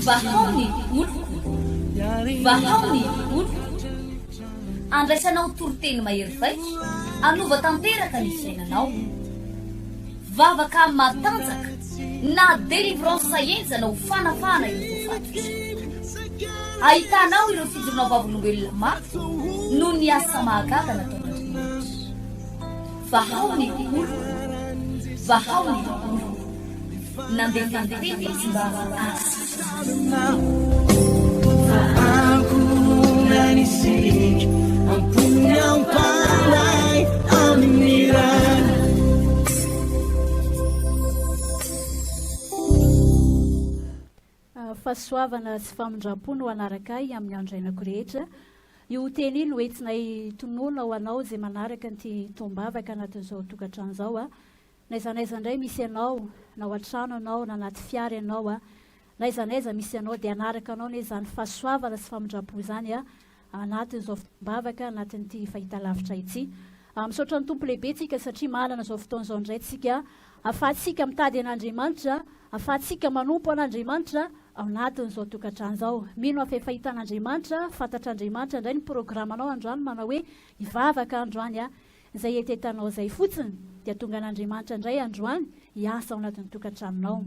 Vahao ny oloko, vahao ny oloko. Andraisanao toriteny mahery vaika, hanova tanteraka ny fiainanao. Vavaka matanjaka na délivrance henjana ho fanafahana ireo voafatotra. Ahitanao ireo fijoroana vavolombelona mafy noho ny asa mahagaga nataon'Andriamanitra. Vahao ny oloko, vahao ny oloko. Nandefa ny teny izy mba hahasitrana Fahasoavana sy famindram-po no hanaraka ahy amin'ny andro iainako rehetra. Io teny io no entinay tonona ho anao izay manaraka an'ity tombavaka anatin'izao tokantrano izao. N'aiza n'aiza indray misy anao, na ao an-trano ianao, na anaty fiara ianao a, n'aiza n'aiza misy anao dia hanaraka anao anie izany fahasoavana sy famindram-po izany a, anatin'izao fotoam-bavaka, anatin'ity fahitalavitra ity. Misaotra ny Tompo lehibe tsika satria manana izao fotoana izao indray tsika, ahafahantsika mitady an'Andriamanitra, ahafahantsika manompo an'Andriamanitra ao anatin'izao tokantrano izao. Mino aho fa efa hitan'Andriamanitra, fantatr'Andriamanitra indray ny programanao androany manao hoe hivavaka androany a. Izay hetetanao izay fotsiny dia tonga an'Andriamanitra indray androany hiasa ao anatin'ny tokantranonao.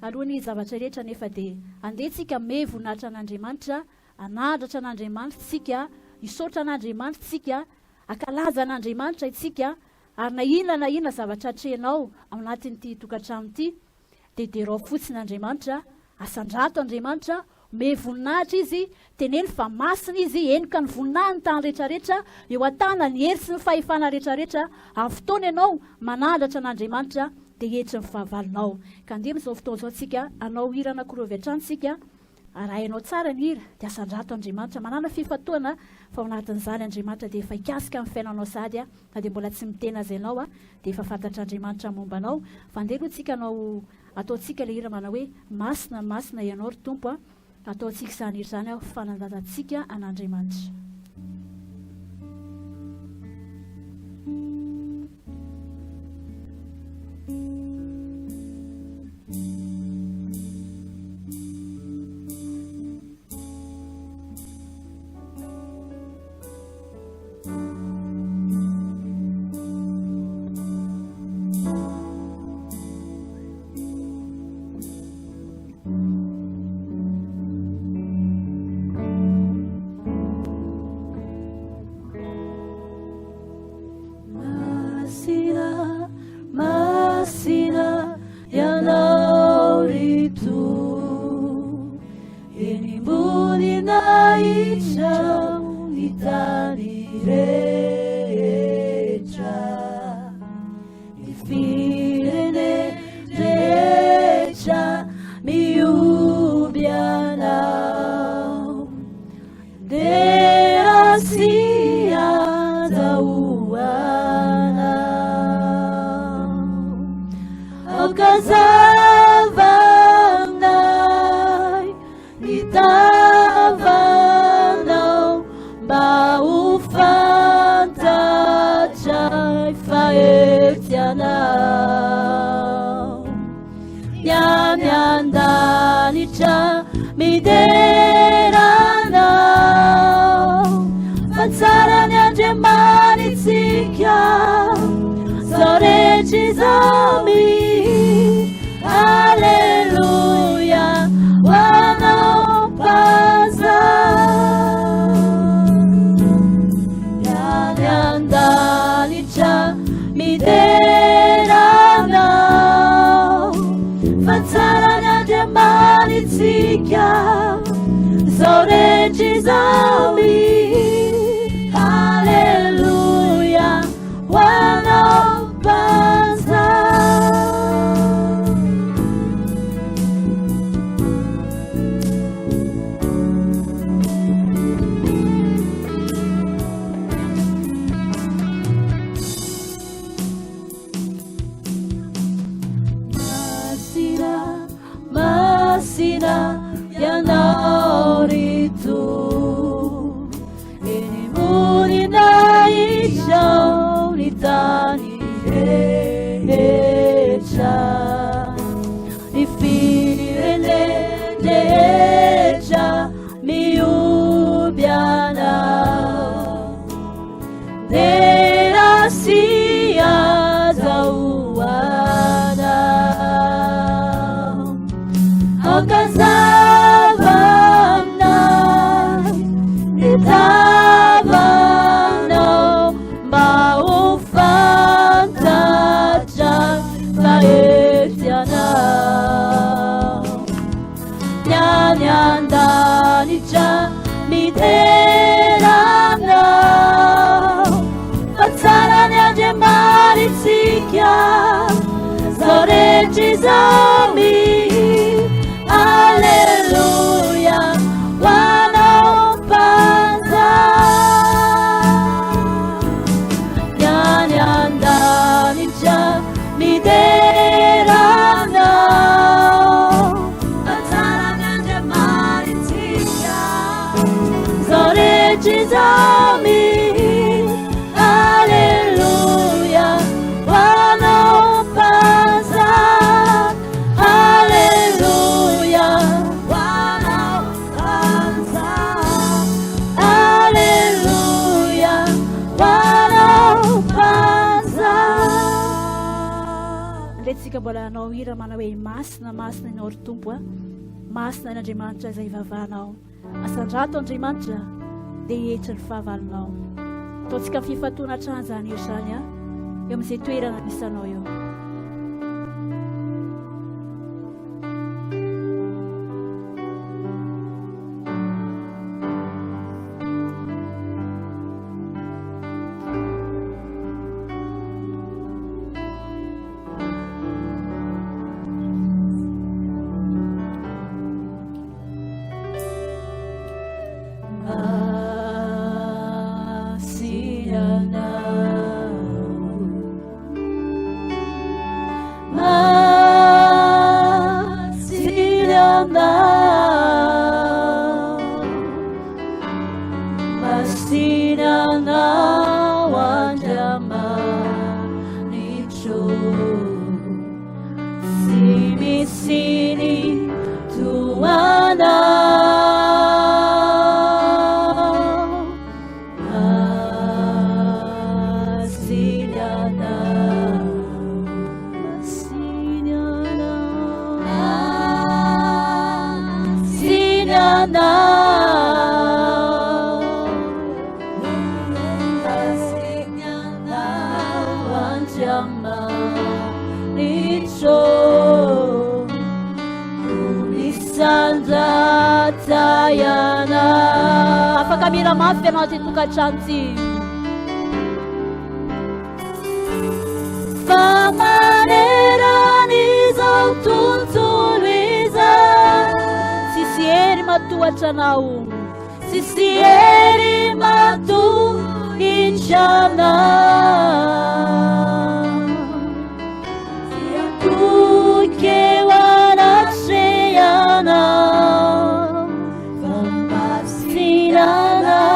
Alohan'ny zavatra rehetra anefa dia andeha tsika hanome voninahitra an'Andriamanitra, hanandratra an'Andriamanitra tsika, hisaotra an'Andriamanitra tsika, hankalaza an'Andriamanitra itsika, ary na inona na inona zavatra atrehinao ao anatin'ity tokantrano ity dia derao fotsiny Andriamanitra, asandrato Andriamanitra, omeo voninahitra Izy, teneno fa masina Izy, henoka ny voninahiny tany rehetrarehetra, eo an-tanany hery sy ny fahefana rehetrarehetra, amin'ny fotoana ianao manandratra an'Andriamanitra dia hietry ny fahavalonao. Ka andeha amin'izao fotoana izao tsika hanao hira anankiroa avy hatrany tsika, arahinao tsara ny hira dia asandrato Andriamanitra, manàna fifantohana fa ao anatin'izany Andriamanitra dia efa hikasika ny fiainanao sahady na dia mbola tsy miteny aza ianao dia efa fantatr'Andriamanitra momba anao fa andeha aloha tsika hanao ataontsika ilay hira manao hoe masina masina ianao ry Tompo a ataontsika izany hira izany aho fanandratantsika an'Andriamanitra. Masina, masina ianao ry Tompo, eny am-boninahitra ny tany rehetra, ny firene rehetra mihoby anao. Dera sy aza ho anao. Aoka hazava aminay ny tavanao mba ho fantatray fa etsy anao. Ny any an-danitra midera anao fa tsara ny Andriamanitsika zao rehetra izao mi Aleloia ho anao Mpanjaka Ny any an-danitra Midera Anao fa tsara ny Andriamanitsika izao rehetra izao Haleloia ho Anao Mpanjaka. Masina, masina ianao ry Tompo, eny voninahitra ny tany rehetra. Ny firenen-drehetra mihoby anao. Dera sy aza ho anao. Aoka hazava aminay ny tavanao mba ho fantatra fa eto ianao. Ny any an-danitra midera aminao fa tsara ny Andriamanitsika zao rehetra izao mihira Aleloia ho anao Mpanjaka. Ny any an-danitra midera aminao fa tsara ny Andriamanitsika zao rehetra izao mihira Aleloia ho anao Mpanjaka Aleloia ho anao Mpanjaka Aleloia ho anao Mpanjaka. Andeha tsika mbola hanao hira manao hoe masina masina ianao ry Tompo a. Masina ny Andriamanitra izay ivavahanao. Asandrato Andriamanitra dia hihetra ny fahavalonao. Ataontsika fifantohana hatrany izany hira izany a. Eo amin'izay toerana misy anao eo. Afaka mihira mafy ianao aty tokantrano ty. Fa maneran'izao tontolo izao Tsisy hery matohatra anao. Tsisy hery matohitra anao. Toky eo anatrehanao fa masina anao.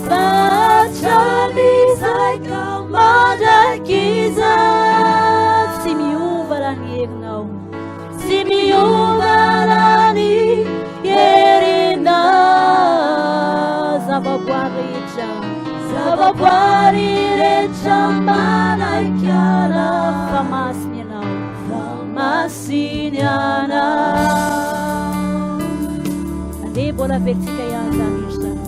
Fa hatramin'izay ka mandrakizay. Tsy miova raha ny herinao. Tsy miova raha ny herinao. Zavaboary rehetra. Zavaboary rehetra manaiky anao. Fa masina ianao. Fa masina ianao. Andeha mbola averintsika ihany izany hira izany.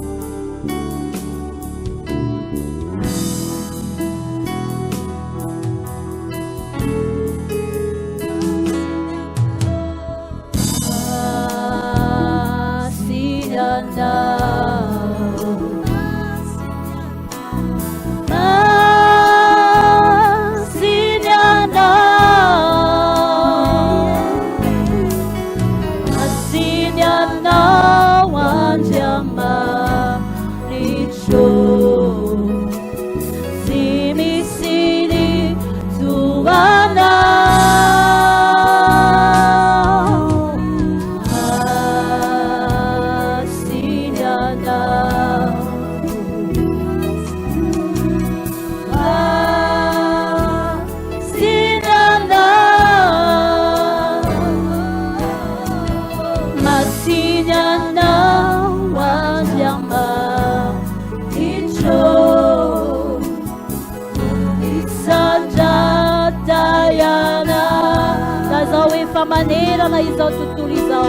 manerana izao tontolo izao.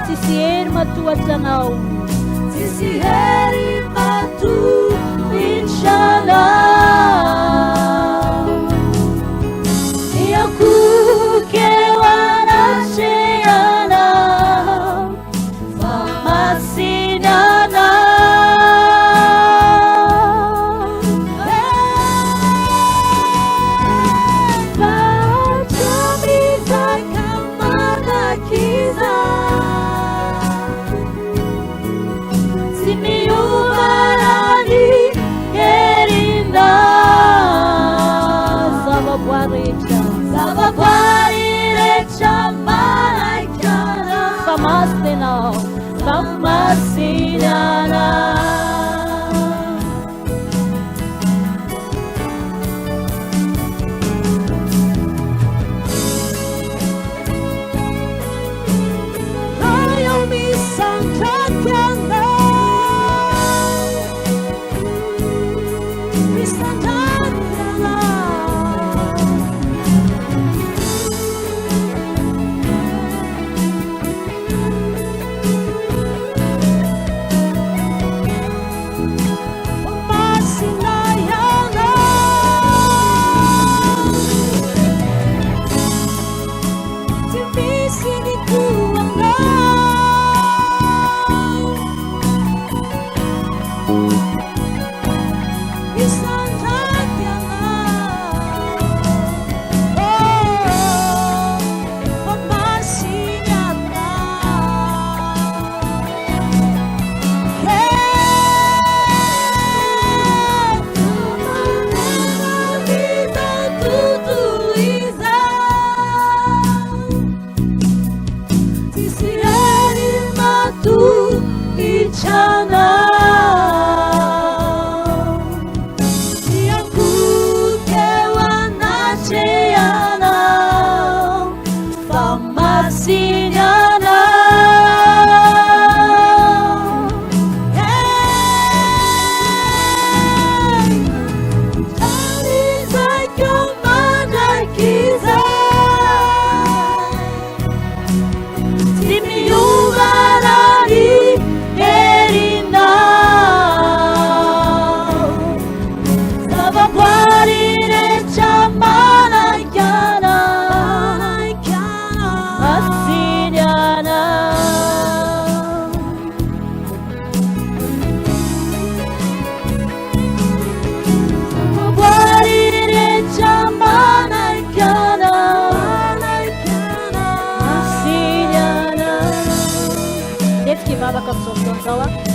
Tsisy hery matohatra anao. Tsisy hery matohitra anao. Miankohoka eo anatrehanao, fa masina anao. Fa hatramin'izay ka mandrakizay. Tsy miova raha ny herinao. Zavaboary rehetra, zavaboary rehetra manaiky anao. Fa masina ianao, fa masina ianao.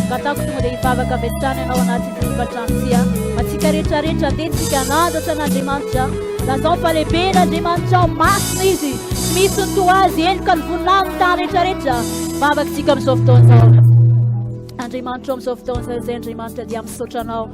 Angatahako tonga dia hivavaka avy hatrany ianao anatin'ity tokantrano ity a. Antsika rehetra rehetra andeha tsika hanandratra an'Andriamanitra. Lazao fa lehibe an'Andriamanitra ao, masina izy. Tsy misy ny toa azy, heloka ny voninahiny ny tany rehetra rehetra. Vavaka tsika amin'izao fotoana izao. Andriamanitra amin'izao fotoana izao izay Andriamanitra dia misaotra anao.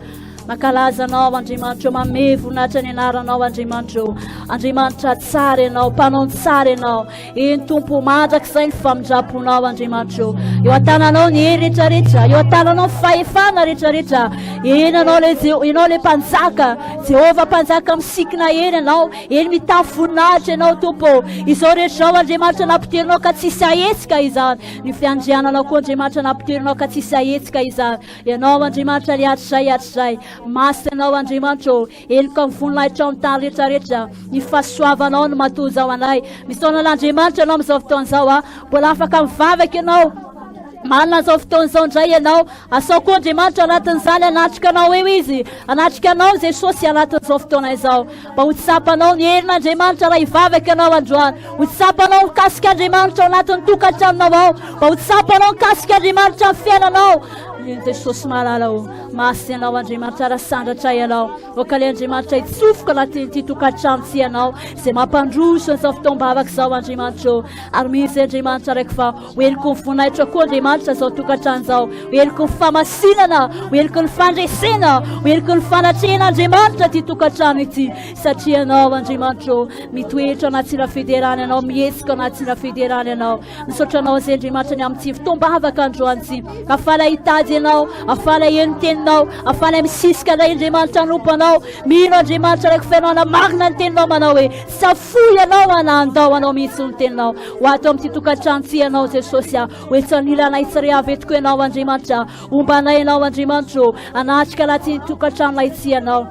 Mankalaza anao Andriamanitra manome voninahitra ny anaranao Andriamanitra Andriamanitra tsara ianao, mpanao ny tsara ianao. Eny Tompo, mandrakizay ny famindram-ponao Andriamanitra ô. Eo an-tananao ny hery rehetra rehetra, eo an-tananao ny fahefana rehetra rehetra. Eny ianao le ianao le mpanjaka, Jehovah mpanjaka misikina hery ianao, eny mitafy voninahitra ianao Tompo ô. Izao rehetra izao Andriamanitra nampiterinao ka tsisy ahetsika izany. Ny fiandriananao koa Andriamanitra nampiterinao ka tsisy ahetsika izany. Ianao Andriamanitra le hatrizay hatrizay. Masina ianao Andriamanitra ô. Heloka ny voninahitrao ny tany rehetra rehetra, ny fahasoavanao no matoza ho anay. Misaona an'Andriamanitra ianao amin'izao fotoana izao a. Mbola afaka mivavaka ianao. Manana izao fotoana izao indray ianao. Asao koa Andriamanitra anatin'izany hanatrika anao eo Izy. Hanatrika anao Jesosy anatin'izao fotoana izao. Mba ho tsapanao ny herin'Andriamanitra raha hivavaka ianao androany. Ho tsapanao mikasika Andriamanitra ao anatin'ny tokantranonao ao. Mba ho tsapanao mikasika Andriamanitra amin'ny fiainanao. Jesosy malala o. Masina ianao Andriamanitra ary asandratra ianao. Aoka ilay Andriamanitra hitsofoka anatin'ity tokantrano ity ianao izay mampandroso an'izao fotoam-bavaka izao Andriamanitra ô. Ary misy Andriamanitra araiky fa ho heloky ny voninahitra koa Andriamanitra izao tokantrano izao. Ho heloky ny famasinana, ho heloky ny fandresena, ho heloky ny fanatrehana Andriamanitra ity tokantrano ity. Satria ianao Andriamanitra ô, mitoetra anaty fiderana ianao, mihetsika anaty fiderana ianao. Misaotra anao izay Andriamanitra ny amin'ity fotoam-bavaka androany ity. Afala hitady ianao, afala heno teninao. teninao, ahafahanay misisika indray Andriamanitra hanompo Anao. Mino Andriamanitra Raiko fa Ianao hanamarina ny teninao manao hoe tsy hafoy Ianao na handao Anao mihitsy ny teninao. Ho ato amin'ity tokantrano ity Ianao Jesosy a, ho eto anilanay tsy re avy eto koa Ianao Andriamanitra, homba anay Ianao Andriamanitra ô, hanatrika anaty tokantranonay ity Ianao.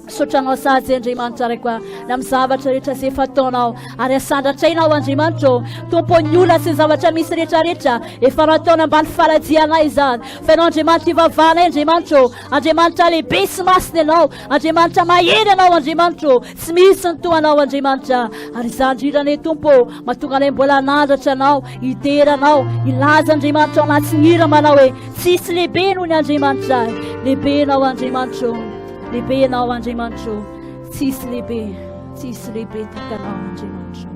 Misaotra anao sahady Andriamanitra Raiko a, ny amin'ny zavatra rehetra izay efa ataonao ary asandratra Ianao Andriamanitra ô. Tompo ny olona sy ny zavatra misy rehetra rehetra efa nataony ambany faladia anay izany. Fa Ianao Andriamanitra ivavahanay Andriamanitra ô. Andriamanitra lehibe sy masina Ianao. Andriamanitra mahery Ianao Andriamanitra ô. Tsy misy ny toa Anao Andriamanitra. Ary izany indrindra anie Tompo ô, mahatonga anay mbola hanandratra Anao, hidera Anao, hilaza Andriamanitra ao anatin'ny hira manao hoe tsisy lehibe noho ny Andriamanitra. Lehibe Ianao Andriamanitra ô. Lehibe Ianao Andriamanitra ô. Tsisy lehibe, tsisy lehibe tahaka Anao Andriamanitra ô.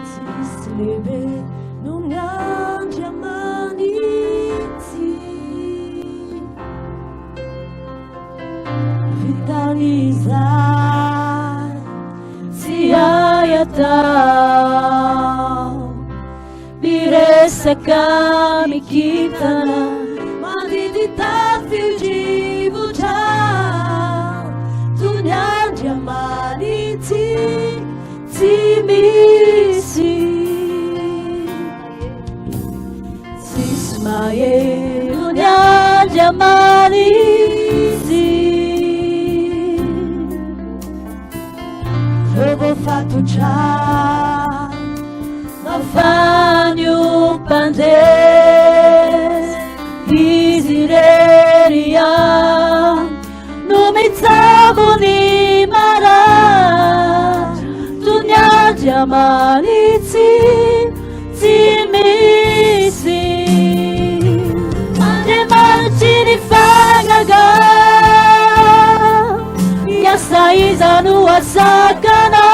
Tsisy lehibe noho ny Andriamanitsy. Vitan'izay tsy hay atao. Miresaka mikintana mandidy tafio-drivotra toy ny Andriamanitsy tsy misy. Tsisy mahery noho ny Andriamanitsy. Ireo voafatotra nafany ho mpandresy, izy irery ihany no mitsabo ny marary, toy ny Andriamanitsy tsy misy. Andriamanitry ny fahagagana, ny asa iza no asakana?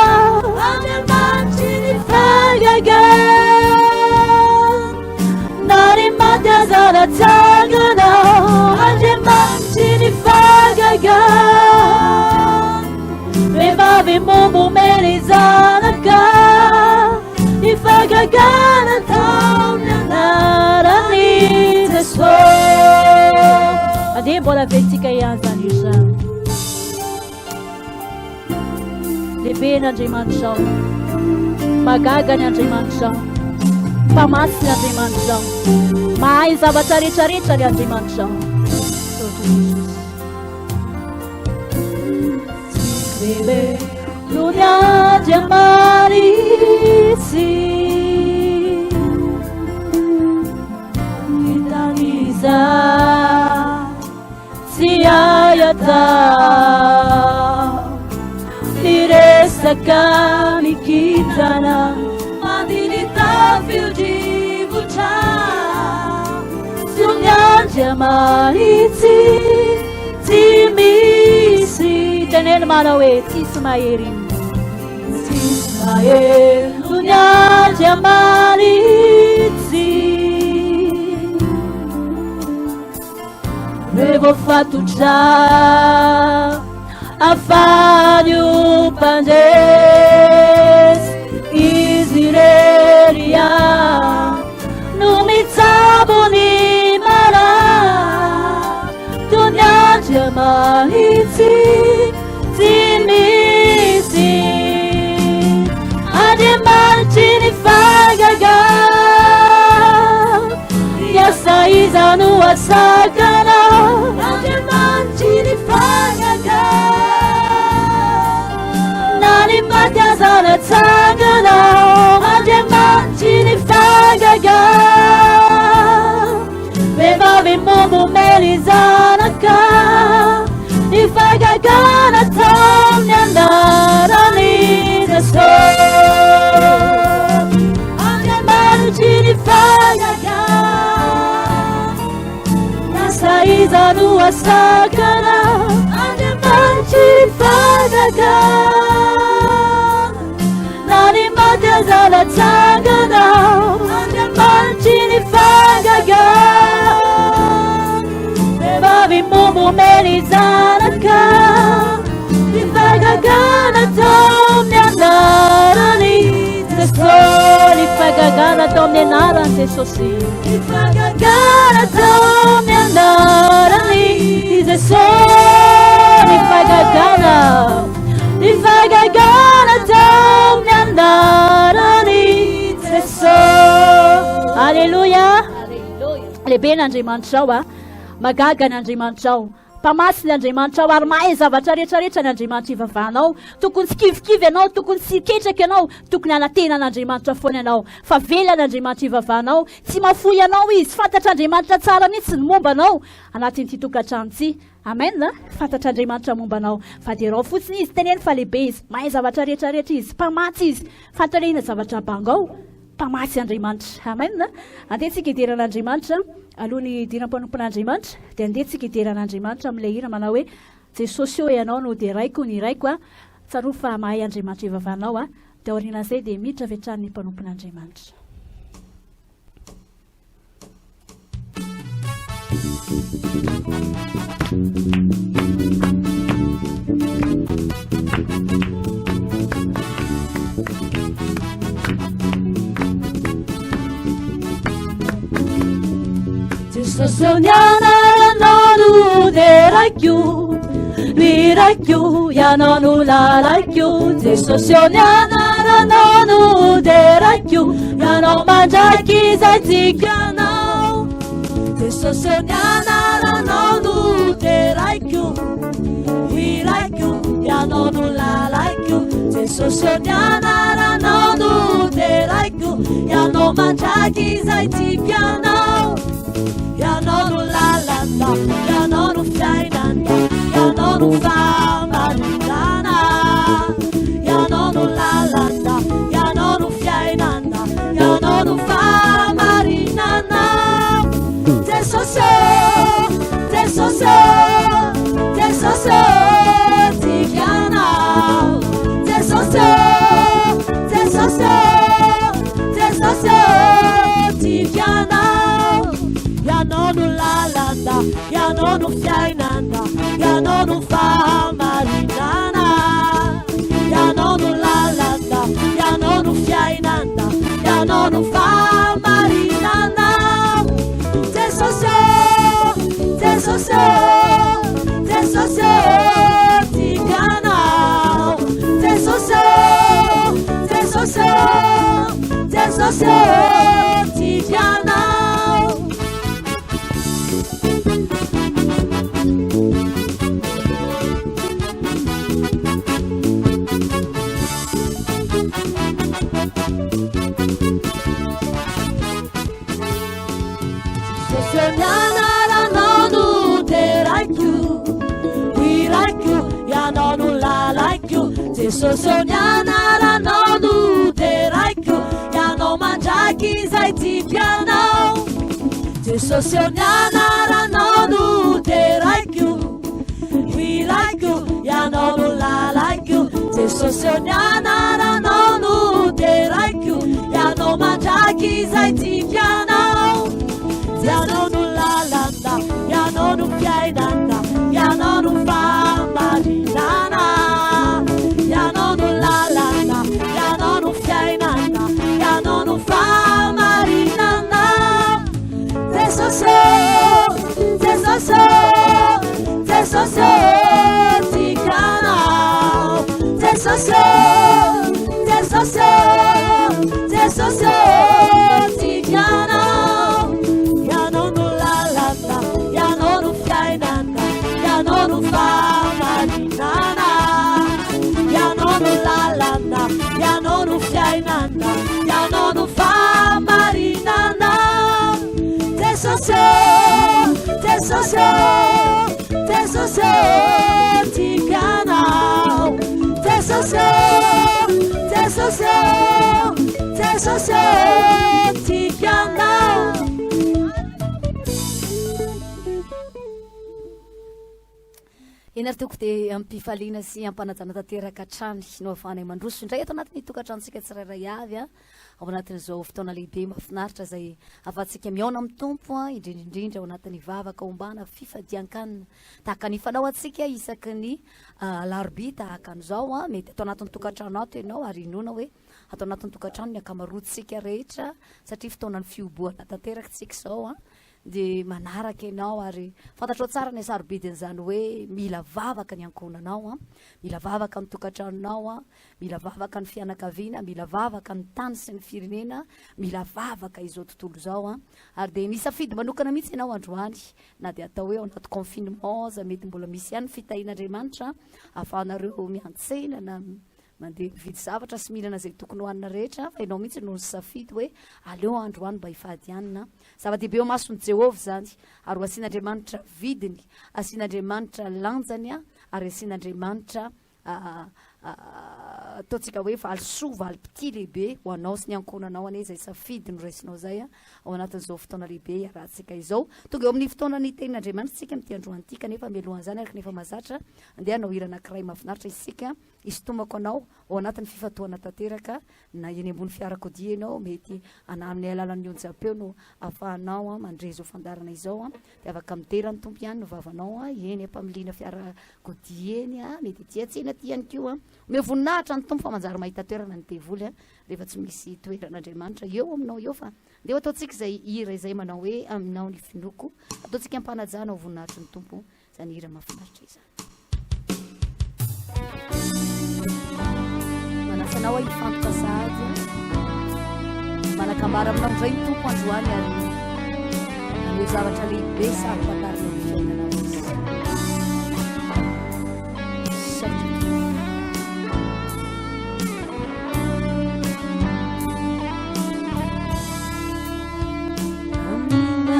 Andriamanitry ny fahagagana, na ny maty aza natsangana. Andriamanitry ny fahagagana, vehivavy momba omeny zanaka. Ny fahagagana tamin'ny anaran'i Jesosy. Andeha mbola averintsika ihany izany hira izany. Lehibe ny Andriamanitrao. Mahagaga ny Andriamanitrao. Mpamasy ny Andriamanitrao. Mahay ny zavatra rehetra rehetra ny Andriamanitrao. Misaotra Jesosy. Lehibe noho ny Andriamanitsy. Hitan'iza tsy hay atao. Miresaka mikintana mandia ny tafio-drivotra. Toy ny Andriamanitsy tsy misy. Teneno manao hoe tsisy mahery. Tsisy mahery noho ny Andriamanitsy. Re voafatotra afany ho mpandresy izy irery ihany no mitsabo ny marary toy ny Andriamanitsy tsy misy. Andriamanitry ny fahagagana, ny asa iza no asakana? Andriamanitry ny fahagagana, na ny maty aza natsangana. Andriamanitry ny fahagagana, vehivavy momba omeny zanaka. Ny fahagagana tamin'ny anaran'i Jesosy. Andriamanitry ny fahagagana, lasa iza no asakana? Andriamanitry ny fahagagana, na ny maty aza natsangana. Andriamanitry ny fahagagana. Vehivavy momba omeny zanaka, ny fahagagana tao amin'ny anaran'i Jesosy. Ny fahagagana tao amin'ny anaran'i Jesosy. Ny fahagagana tao amin'ny anaran'i. Jesosy ny fahagagana, ny fahagagana tamin'ny anaran'i Jesosy. Aleloia. Lehibe ny Andriamanitrao a. Magaga ny Andriamanitrao. Mpamasy ny Andriamanitrao ary mahay zavatra rehetra rehetra ny Andriamanitra ivavahanao. Tokony tsy kivikivy ianao, tokony tsy hiketraka ianao, tokony hanantena an'Andriamanitra foana ianao. Fa velona ny Andriamanitra ivavahanao, tsy mahafoy anao Izy. Fantatr'Andriamanitra tsara mihitsy ny momba anao anatin'ity tokantrano ity. Amen a! Fantatr'Andriamanitra momba anao. Fa derao fotsiny Izy, teneno fa lehibe Izy, mahay zavatra rehetra rehetra Izy, mpamatsy Izy. Fantaro hoe inona zavatra banga ao. Mpamatsy Andriamanitra. Amen. Andeha tsika hidera an'Andriamanitra. Alohan'ny hidiram-panompon'Andriamanitra, dia andeha tsika hidera an'Andriamanitra amin'ilay hira manao hoe Jesosy ô Ianao no deraiko ny Raiko a. Tsarovy fa mahay Andriamanitra ivavahanao a. Dia aorianan'izay dia miditra avy hatrany ny mpanompon'Andriamanitra. Jesosy ny anaranao no deraiko, ny raiko, ianao no lalaiko. Jesosy ny anaranao no deraiko, ianao mandrakizay tiako ianao. Jesosy ny anaranao no deraiko, hiraiko, ianao no lalaiko. Jesosy ny anaranao no deraiko, ianao mandrakizay tiako ianao. Ianao no lalana, ianao no fiainana, ianao no fahamarinana. Ianao no lalana, ianao no fiainana, ianao no fahamarinana. Jesosy ô, Jesosy ô, Jesosy ô, tiako ianao. Jesosy ô, Jesosy ô, Jesosy ô, tiako ianao. Ianao no lalana, ianao no fiainana, ianao no fahamarinana. Ianao no lalana, ianao no fiainana, ianao no fahamarinana. Jesosy ô, Jesosy ô, Jesosy ô, tiako ianao. Jesosy ô, Jesosy ô, Jesosy ô, tiako ianao. Jesosy ny anaranao no deraiko, hiraiko, ianao no lalaiko. Jesosy ny anaranao no deraiko, ianao mandrakizay tiako ianao. Jesosy ny anaranao no deraiko, hiraiko, ianao no lalaiko. Jesosy ny anaranao no deraiko, ianao mandrakizay tiako ianao. Ianao no lalana, ianao no fiainana, ianao no fahamarinana. Ianao no lalana, ianao no fiainana, ianao no fahamarinana. Jesosy ô, Jesosy ô, Jesosy ô, tiako ianao. Jesosy ô, Jesosy ô, Jesosy ô, tiako ianao. Ianao no lalana, ianao no fiainana, ianao no fahamarinana. Ianao no lalana, ianao no fiainana, ianao no fahamarinana. Jesosy ô, Jesosy ô, Jesosy ô, tiako ianao. Jesosy ô, Jesosy ô, Jesosy ô, tiako ianao. Eny ary tompoko dia am-pifaliana sy am-panajana tanteraka hatrany no ahafahanay mandroso indray ato anatin'ny tokantranontsika tsirairay avy a, ao anatin'izao fotoana lehibe mahafinaritra izay ahafahantsika mihaona amin'ny Tompo a, indrindra indrindra ao anatin'ny vavaka ombana fifadian-kanina tahaka ny fanao antsika isaky ny alarobia tahaka an'izao a, mety ato anatin'ny tokantrano ato ianao ary inoana hoe ato anatin'ny tokantrano ny ankamaroantsika rehetra satria fotoanan'ny fihobohana tanteraka tsika izao a. dia manaraka ianao ary fantatrao tsara ny hasarobidin'izany hoe mila vavaka ny ankohonanao an, mila vavaka ny tokantranonao an, mila vavaka ny fianakaviana, mila vavaka ny tany sy ny firenena, mila vavaka izao tontolo izao an. Ary dia nisafidy manokana mihitsy ianao androany na dia atao hoe ao anaty confinement aza mety mbola misy ihany ny fitahian'Andriamanitra ahafahanareo miantsena na Mandeha mividy zavatra sy mihinana izay tokony hohanina rehetra, fa ianao mihitsy no nisafidy hoe aleo androany mba hifady hanina. Zava-dehibe eo imason'i Jehovah izany, ary ho asian'Andriamanitra vidiny, asian'Andriamanitra lanjany, ary asian'Andriamanitra ataontsika hoe valisoa, valim-pitia lehibe ho anao sy ny ankohonanao anie izay safidy noraisinao izay ao anatin'izao fotoana lehibe iarahantsika izao. Tonga eo amin'ny fotoanan'ny tenin'Andriamanitra isika amin'ity androany ity, kanefa mialohan'izany araka ny efa mahazatra, andeha hanao hira anankiray mahafinaritra isika. Hisintomako anao ao anatin'ny fifantohana tanteraka na eny ambony fiarakodia ianao, mety ana amin'ny alalan'ny onjam-peo no ahafahanao mandre izao fandaharana izao, dia afaka midera ny Tompo ihany ny vavanao eny am-pamiliana fiarakodia eny, mety ety an-tsena ety ihany koa. Omeo voninahitra ny Tompo fa manjary mahita toerana ny devoly rehefa tsy misy toeran'Andriamanitra eo aminao eo fa ndeha ho ataontsika izay hira izay manao hoe aminao ny finoako, ataontsika am-panajana ho voninahitry ny Tompo. Izany hira mahafinaritra izany. Manasa anao aho hifantoka sahady. Manakambara aminao indray ny Tompo androany ary haneho zavatra lehibe saro-pantarina amin'ny fiainanao izy. Misaotra Tompo.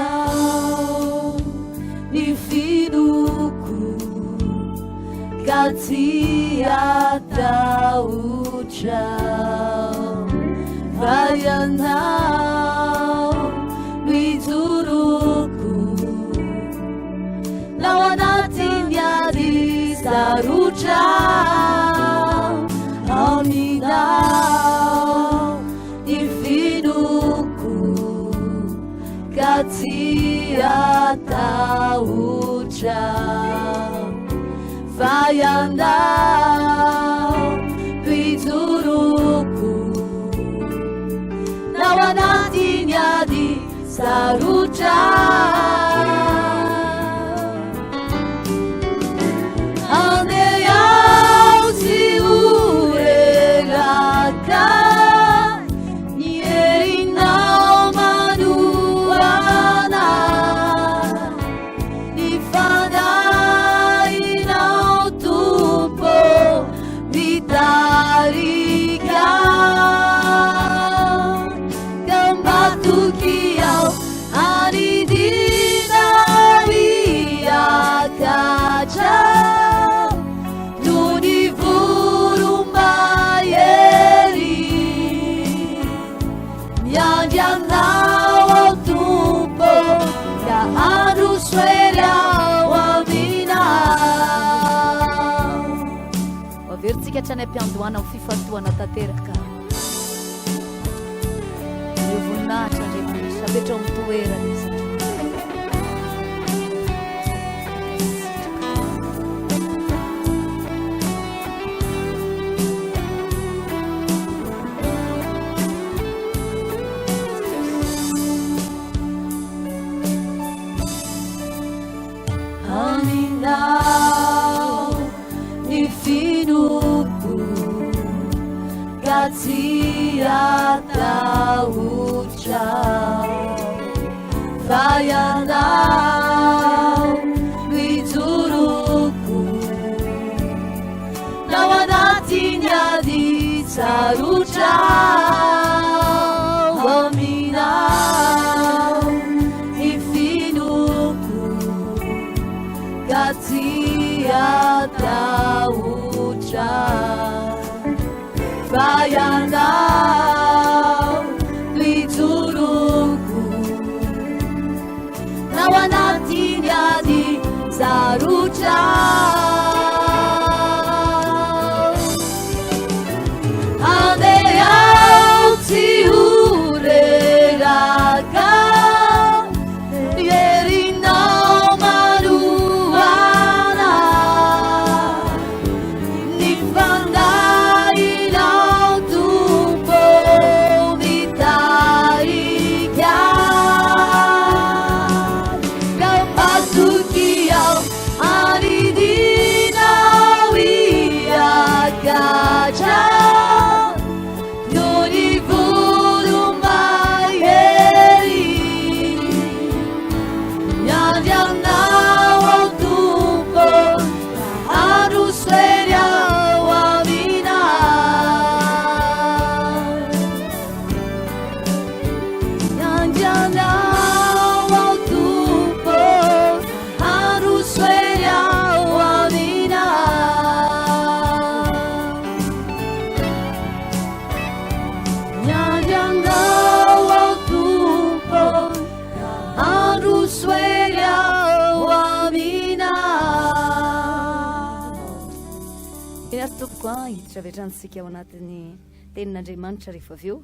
Aminao ny finoako ka tsy hatahotra fa ianao no ijoroako na ao anatin'ny ady sarotra aminao ny finoako ka tsy hatahotra fa ianao no ijoroako na ao anatin'ny ady sarotra. Andeha aho tsy ho reraka ny herinao manohana ny fanahinao Tompo mitarika ka matoky aho Anidina miakatra toy ny voromahery miandry anao aho Tompo ka handroso hery ao aminao. Averintsika hatrany am-piandohana amin'ny fifantohana tanteraka. Omeo voninahitra Andriamanitra. Apetraho amin'ny toerany izy. Aminao ny finoako ka tsy hatahotra fa ianao no ijoroako na ao anatin'ny ady sarotra aminao ny finoako ka tsy hatahotra fa ianao no ijoroako na ao ary tompoko a, hiditra avy hatrany isika ao anatin'ny tenin'Andriamanitra rehefa avy eo.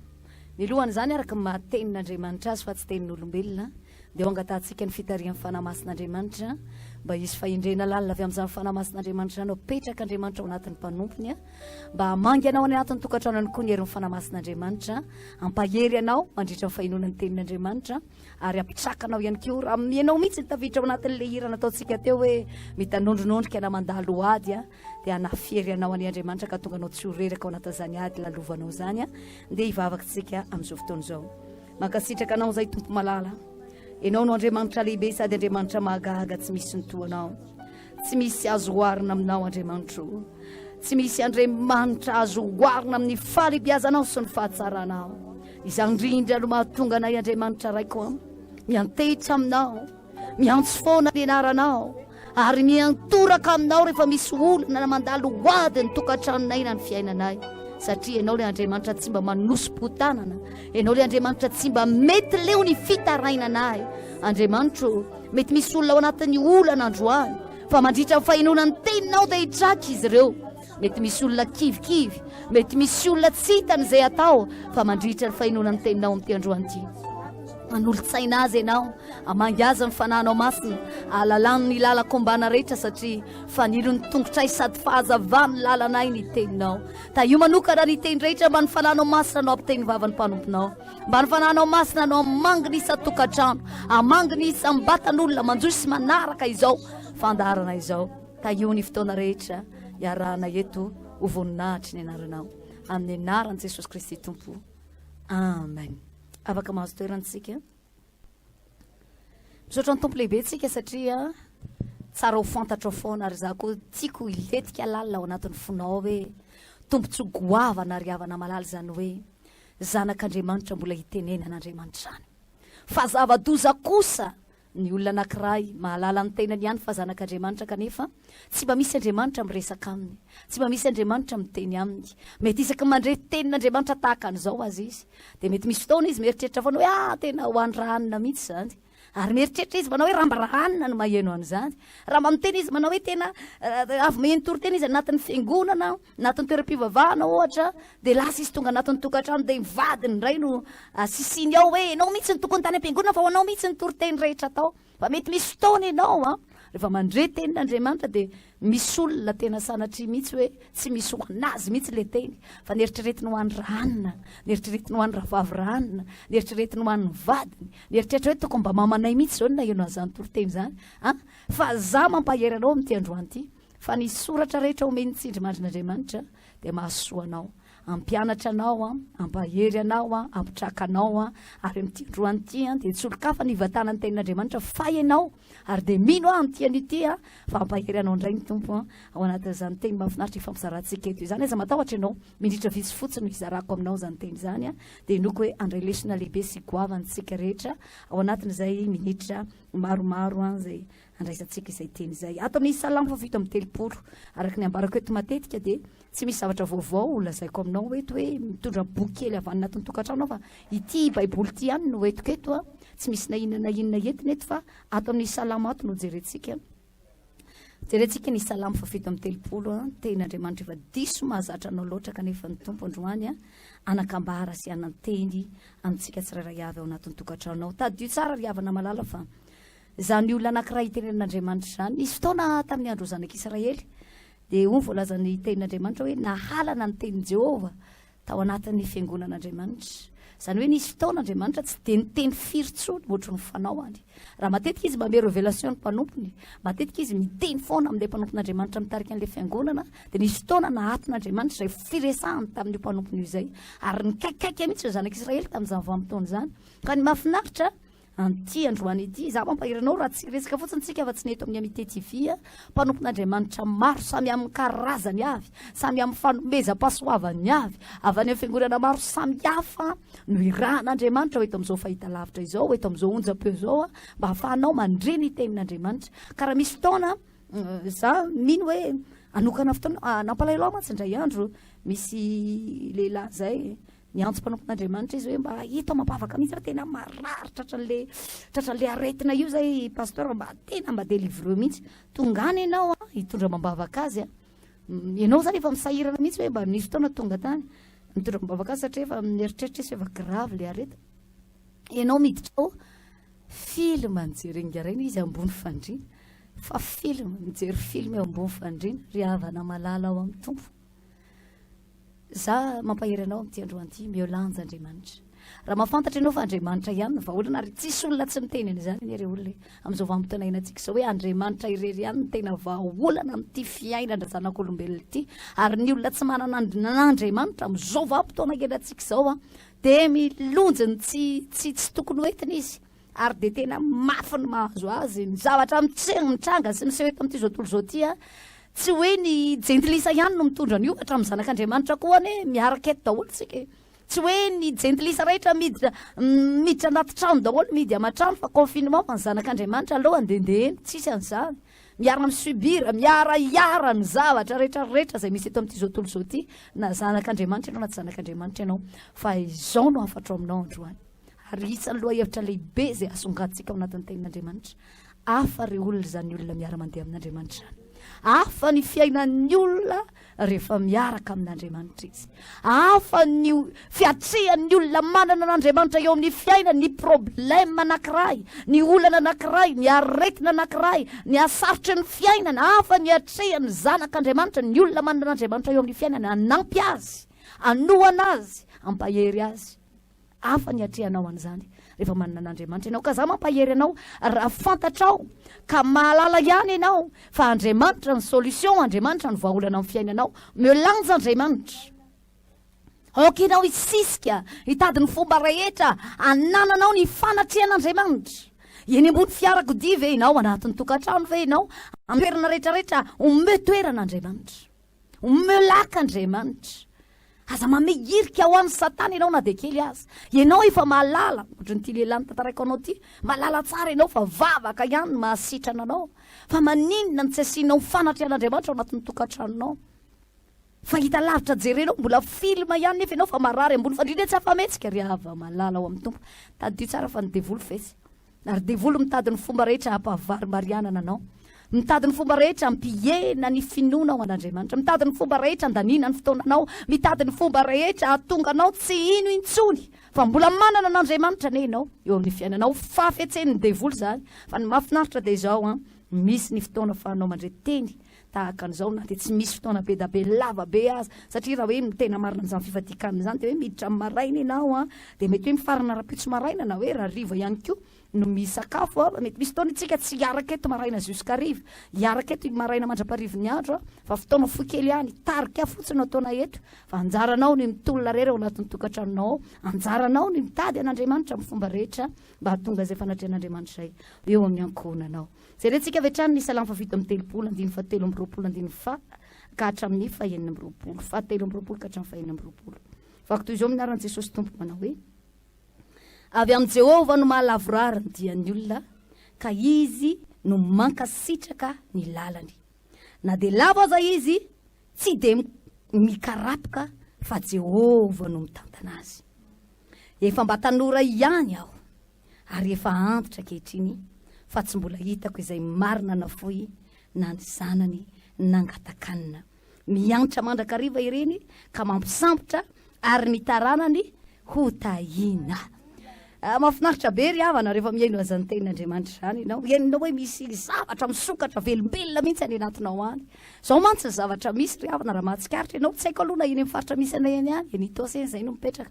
Milohan'izany araka ny maha tenin'Andriamanitra azy fa tsy tenin'olombelona dia ho angatahantsika ny fitarihan'ny Fanahy Masin'Andriamanitra mba hisy fahendrena lalina avy amin'izany Fanahy Masin'Andriamanitra izany apetrak'Andriamanitra ao anatin'ny mpanompony mba hamangy anao any anatin'ny tokantranony koa ny herin'ny Fanahy Masin'Andriamanitra hampahery anao mandritra ny fahenoana ny tenin'Andriamanitra ary hampitraka anao ihany koa raha ianao mihitsy ny tafiditra ao anatin'ilay hira nataontsika teo hoe mitanondronondrika na mandalo ady a dia hanafy hery anao anie Andriamanitra ka tonga anao tsy ho reraka ao anatin'izany ady lalovanao izany a dia hivavaka tsika amin'izao fotoana izao. Mankasitraka anao izay Tompo malala. Ianao no Andriamanitra lehibe sady Andriamanitra mahagaga tsy misy ny toa anao. Tsy misy azo oharina aminao Andriamanitro. Tsy misy Andriamanitra azo oharina amin'ny fahalehibiazanao sy ny fahatsaranao. Izany indrindra no mahatonga anay Andriamanitra Raiko a, miantehitra aminao. Miantso foana ny anaranao ary miantoraka aminao rehefa misy olana na mandalo ho ady ny tokantranonay na ny fiainanay. Satria ianao ilay Andriamanitra tsy mba manosi-po-tanana, ianao ilay Andriamanitra tsy mba mety leo ny fitarainanay. Andriamanitro, mety misy olona ao anatin'ny olana androany, fa mandritra ny fahenoana ny teninao dia hitraka izy ireo. Mety misy olona kivikivy, mety misy olona tsy hitany izay atao, fa mandritra ny fahenoana ny teninao amin'ity androany ity. Manolo-tsaina azy ianao, hamangy azy ny fanahinao masina, ahalalany ny lalan-kombana rehetra satria fanilo ny tongotray sady fahazavan'ny lalanay ny teninao. Tahio manokana ny teny rehetra mba ny fanahinao masina no hampiteny vavan'ny mpanomponao. Mba ny fanahinao masina no hamangy ny isan-tokantrano, hamangy ny isam-batan'olona manjohy sy manaraka izao fandaharana izao. Tahio ny fotoana rehetra iarahana eto ho voninahitry ny anaranao. Amin'ny anaran'i Jesosy Kristy Tompo. Amen. Afaka mahazo toerana tsika. Misaotra ny Tompo lehibe tsika satria tsara ho fantatrao foana ary za koa tiako hilentika lalina ao anatin'ny fonao hoe tombontsoa goavana ary havana malala izany hoe zanak'Andriamanitra mbola hitenenan'Andriamanitra izany. Fa zava-doza kosa Ny olona anankiray mahalala ny tenany ihany fa zanak'Andriamanitra kanefa tsy mba misy Andriamanitra miresaka aminy, tsy mba misy Andriamanitra miteny aminy. Mety isaky ny mandre tenin'Andriamanitra tahaka an'izao aza izy, dia mety misy fotoana izy mieritreritra foana hoe ah tena ho an'i Rahanina mihitsy izany. Ary mieritreritra izy manao hoe raha mba Rahanina no maheno an'izany. Raha mba miteny izy manao hoe tena avy maheno toriteny izy anatin'ny fiangonana, Anatin'ny toeram-pivavahana ohatra dia lasa izy tonga anatin'ny tokantrano dia ny vadiny indray no asisiny ao hoe ianao mihitsy no tokony tany am-piangonana fa ho anao mihitsy ny toriteny rehetra atao. Fa mety misy fotoana ianao an, rehefa mandre tenin'Andriamanitra dia misy olona tena sanatria mihitsy hoe tsy misy ho an'azy mihitsy ilay teny fa ny eritreretiny ho an'i Rahanina, ny eritreretiny ho an'i Rahavavy Rahanina, ny eritreretiny ho an'ny vadiny, ny eritreritra hoe tokony mba mamanay mihitsy izao no naheno an'izany toriteny izany an. Fa za mampahery anao amin'ity androany ity. Fa ny soratra rehetra omen'ny tsindrimandrin'Andriamanitra dia mahasoa anao, hampianatra anao, hampahery anao, hampitraka anao, ary amin'ity androany ity dia tsy olon-kafa ny hivantanan'ny tenin'Andriamanitra fa ianao, ary dia mino aho amin'ity anio ity fa hampahery anao indray ny Tompo ao anatin'izany teny mahafinaritra ifampizarantsika eto izany. Aza matahotra ianao, minitra vitsy fotsiny no hizarako aminao izany teny izany, dia inoako hoe handray lesona lehibe sy goavana isika rehetra ao anatin'izay minitra maromaro izay Andraisantsika izay teny izay. Ato amin'ny Salamo faha-37, araka ny ambarako eto matetika dia tsy misy zavatra vaovao ho lazaiko aminao eto hoe mitondra boky kely avy any anatin'ny tokantrano aho fa ity Baiboly ity ihany no entiko eto a. Tsy misy na inona na inona entina eto fa ato amin'ny Salamo ato no jerentsika. Jerentsika ny Salamo faha-37 a, tenin'Andriamanitra efa diso mahazatra anao loatra kanefa ny Tompo androany a, anakambara sy ananteny amintsika tsirairay avy ao anatin'ny tokantranonao. Tadidio tsara ry havana malala fa Izany olona anankiray itenenan'Andriamanitra izany. Nisy fotoana tamin'ny andron'ny zanak'Israely, dia hoy ny voalazan'ny tenin'Andriamanitra hoe nahalana ny tenin'i Jehovah tao anatin'ny fiangonan'Andriamanitra. Izany hoe nisy fotoana Andriamanitra tsy dia niteny firy intsony ohatry ny fanaony. Raha matetika izy manome révélation ny mpanompony, matetika izy miteny foana amin'ilay mpanompon'Andriamanitra mitarika an'ilay fiangonana, dia nisy fotoana nahaton'Andriamanitra izay firesahany tamin'io mpanompony io izay. Ary nikaikaika mihitsy ireo zanak'Israely tamin'izany vanim-potoana izany. Ka ny mahafinaritra, An'ity androany ity, izaho mampahery anao raha tsy hiresaka fotsiny tsika fa tsy ny eto amin'ny Amitié TV a, mpanompon'Andriamanitra maro samy amin'ny karazany avy, samy amin'ny fanomezam-pahasoavany avy, avy any amin'ny fiangonana maro samy hafa no irahan'Andriamanitra ho eto amin'izao fahitalavitra izao, ho eto amin'izao onjam-peo izao a, mba hahafahanao mandre ny tenin'Andriamanitra. Ka raha misy fotoana, za mino hoe hanokana fotoana, nampalahelo ahy mantsy indray andro, misy lehilahy izay, Niantso mpanompon'Andriamanitra izy hoe mba hita mampavaka mihitsy fa tena marary tratran'le tratran'le aretina io zay pasteur mba tena mba délivreux mihitsy. Tonga any ianao a, hitondra mambavaka azy a. Ianao zany efa misahirana mihitsy hoe mba nisy fotoana tonga tany nitondra am-bavaka azy satria efa mieritreritra izy fa efa grave le aretina. Ianao miditra ao, film no jeren'ingahy izy ambony fandriana. Fa film, mijery film eo ambony fandriana, ry havana malala ao amin'ny Tompo. Za mampahery anao amin'ity androany ity, omeo lanja Andriamanitra. Raha mahafantatra ianao fa Andriamanitra ihany no vahaolana ary tsisy olona tsy miteny an'izany anie ry olona e. Amin'izao vanim-potoana iainantsika izao hoe Andriamanitra irery ihany no tena vahaolana amin'ity fiainan-drazanak'olombelona ity. Ary ny olona tsy manana an'Andriamanitra amin'izao vanim-potoana iainantsika izao an, dia milonjy ny tsy tsy tsy tokony ho entina izy. Ary dia tena mafy ny mahazo azy. Ny zavatra mitranga sy miseho eto amin'ity izao tontolo izao ity an, tsy hoe ny jentilisa ihany no mitondra an'io fa hatramin'ny zanak'Andriamanitra koa anie miaraka eto daholo isika e. Tsy hoe ny jentilisa rehetra miditra miditra anaty trano daholo, mihidy aman-trano fa confinement fa ny zanak'Andriamanitra aleo handehandeha eny, tsisy an'izany. Miara mi-subir, miara hiara ny zavatra rehetra rehetra izay misy eto amin'ity izao tontolo izao ity, na zanak'Andriamanitra ianao na tsy zanak'Andriamanitra ianao. Fa izao no hafatro aminao androany. Ary isan'ny lohahevitra lehibe izay asongadintsika ao anatin'ny Tenin'Andriamanitra. Hafa ry olona izany olona miara-mandeha amin'Andriamanitra izany. Hafa ny fiainan'ny olona rehefa miaraka amin'Andriamanitra izy. Hafa ny fiatrehan'ny olona manana an'Andriamanitra eo amin'ny fiainany, ny problème anankiray, ny olana anankiray, ny aretina anankiray, ny hasarotry ny fiainana. Hafa ny atrehan'ny zanak'Andriamanitra, ny olona manana an'Andriamanitra eo amin'ny fiainany, hanampy azy, hanohana azy, hampahery azy. Hafa ny atrehanao an'izany rehefa manana an'Andriamanitra ianao. Ka za mampahery anao raha fantatrao ka mahalala ihany ianao fa Andriamanitra ny solution, Andriamanitra ny vahaolana amin'ny fiainanao. Omeo lanja Andriamanitra. Aoka ianao hisisika, hitady ny fomba rehetra hanananao ny fanatrehan'Andriamanitra. Eny ambony fiarakodia ve ianao, anatin'ny tokantrano ve ianao, amin'ny toerana rehetrarehetra, omeo toerana Andriamanitra. Omeo laka Andriamanitra. Aza manome hirika ho an'i Satana ianao na dia kely aza. Ianao efa mahalala, ohatran'ity lehilahy notantaraiko anao ity, mahalala tsara ianao fa vavaka ihany no mahasitrana anao. Fa maninona no tsy asianao fanatrehan'Andriamanitra ao anatin'ny tokantranonao? Fa hita lavitra jerenao, mbola film ihany nefa ianao fa marary ambony fandriana tsy afa-mihetsika. Ry hava-malala ao amin'ny Tompo, tadidio tsara fa ny devoly fetsy. Ary devoly mitady ny fomba rehetra hampavarimbarianana anao. Mitady ny fomba rehetra hampihena ny finoanao an'Andriamanitra. Mitady ny fomba rehetra handaniana ny fotoananao. Mitady ny fomba rehetra hahatonga anao tsy hino intsony fa mbola manana an'Andriamanitra anie ianao eo amin'ny fiainanao. Fahafetsen'ny devoly izany. Fa ny mahafinaritra dia izao an, misy ny fotoana ahafahanao mandre teny tahaka an'izao na dia tsy misy fotoana be da be lava be aza satria raha hoe ny tena marina amin'izany fifadian-kanina izany dia hoe miditra amin'ny maraina ianao an, dia mety hoe mifarana rahampitso maraina na hoe rahariva ihany koa no misakafo an, mety misy fotoana isika tsy hiaraka eto maraina jusqu'à hariva, hiaraka eto maraina mandra-paharivin'ny andro an, fa fotoana fohy kely ihany, tarika fotsiny no ataonay eto, fa anjaranao ny mitolona irery ao anatin'ny tokantranonao ao, anjaranao ny mitady an'Andriamanitra amin'ny fomba rehetra mba hahatonga izay fanatrehan'Andriamanitra izay eo amin'ny ankohonanao. Jerentsika avy hatrany ny Salamo faha-37, andininy faha-23, andininy faha ka hatramin'ny faha-26. Faha-23 ka hatramin'ny faha-26. Vaky toy izao amin'ny anaran'i Jesosy Tompo manao hoe, Avy amin'i Jehovah no mahalavorary ny dian'ny olona, ka izy no mankasitraka ny lalany. Na dia lavo aza izy, tsy dia mikarapoka, fa Jehovah no mitantana azy. Efa mba tanora ihany aho, ary efa antitra ankehitriny fa tsy mbola hitako izay marina nafoy na ny zanany nangatakanina. Miantra mandrakariva ireny ka mampisambotra ary ny taranany ho tahiana. Ah, mahafinaritra be ry havana rehefa mihaino an'izany tenin'Andriamanitra izany ianao. Henonao hoe misy zavatra misokatra velombelona mihitsy any anatinao any. Izao mantsy ny zavatra misy ry havana raha mahatsikaritra ianao, tsy haiko aloha na eny amin'ny faritra misy anay eny ihany, eny Itaosy eny izay no mipetraka.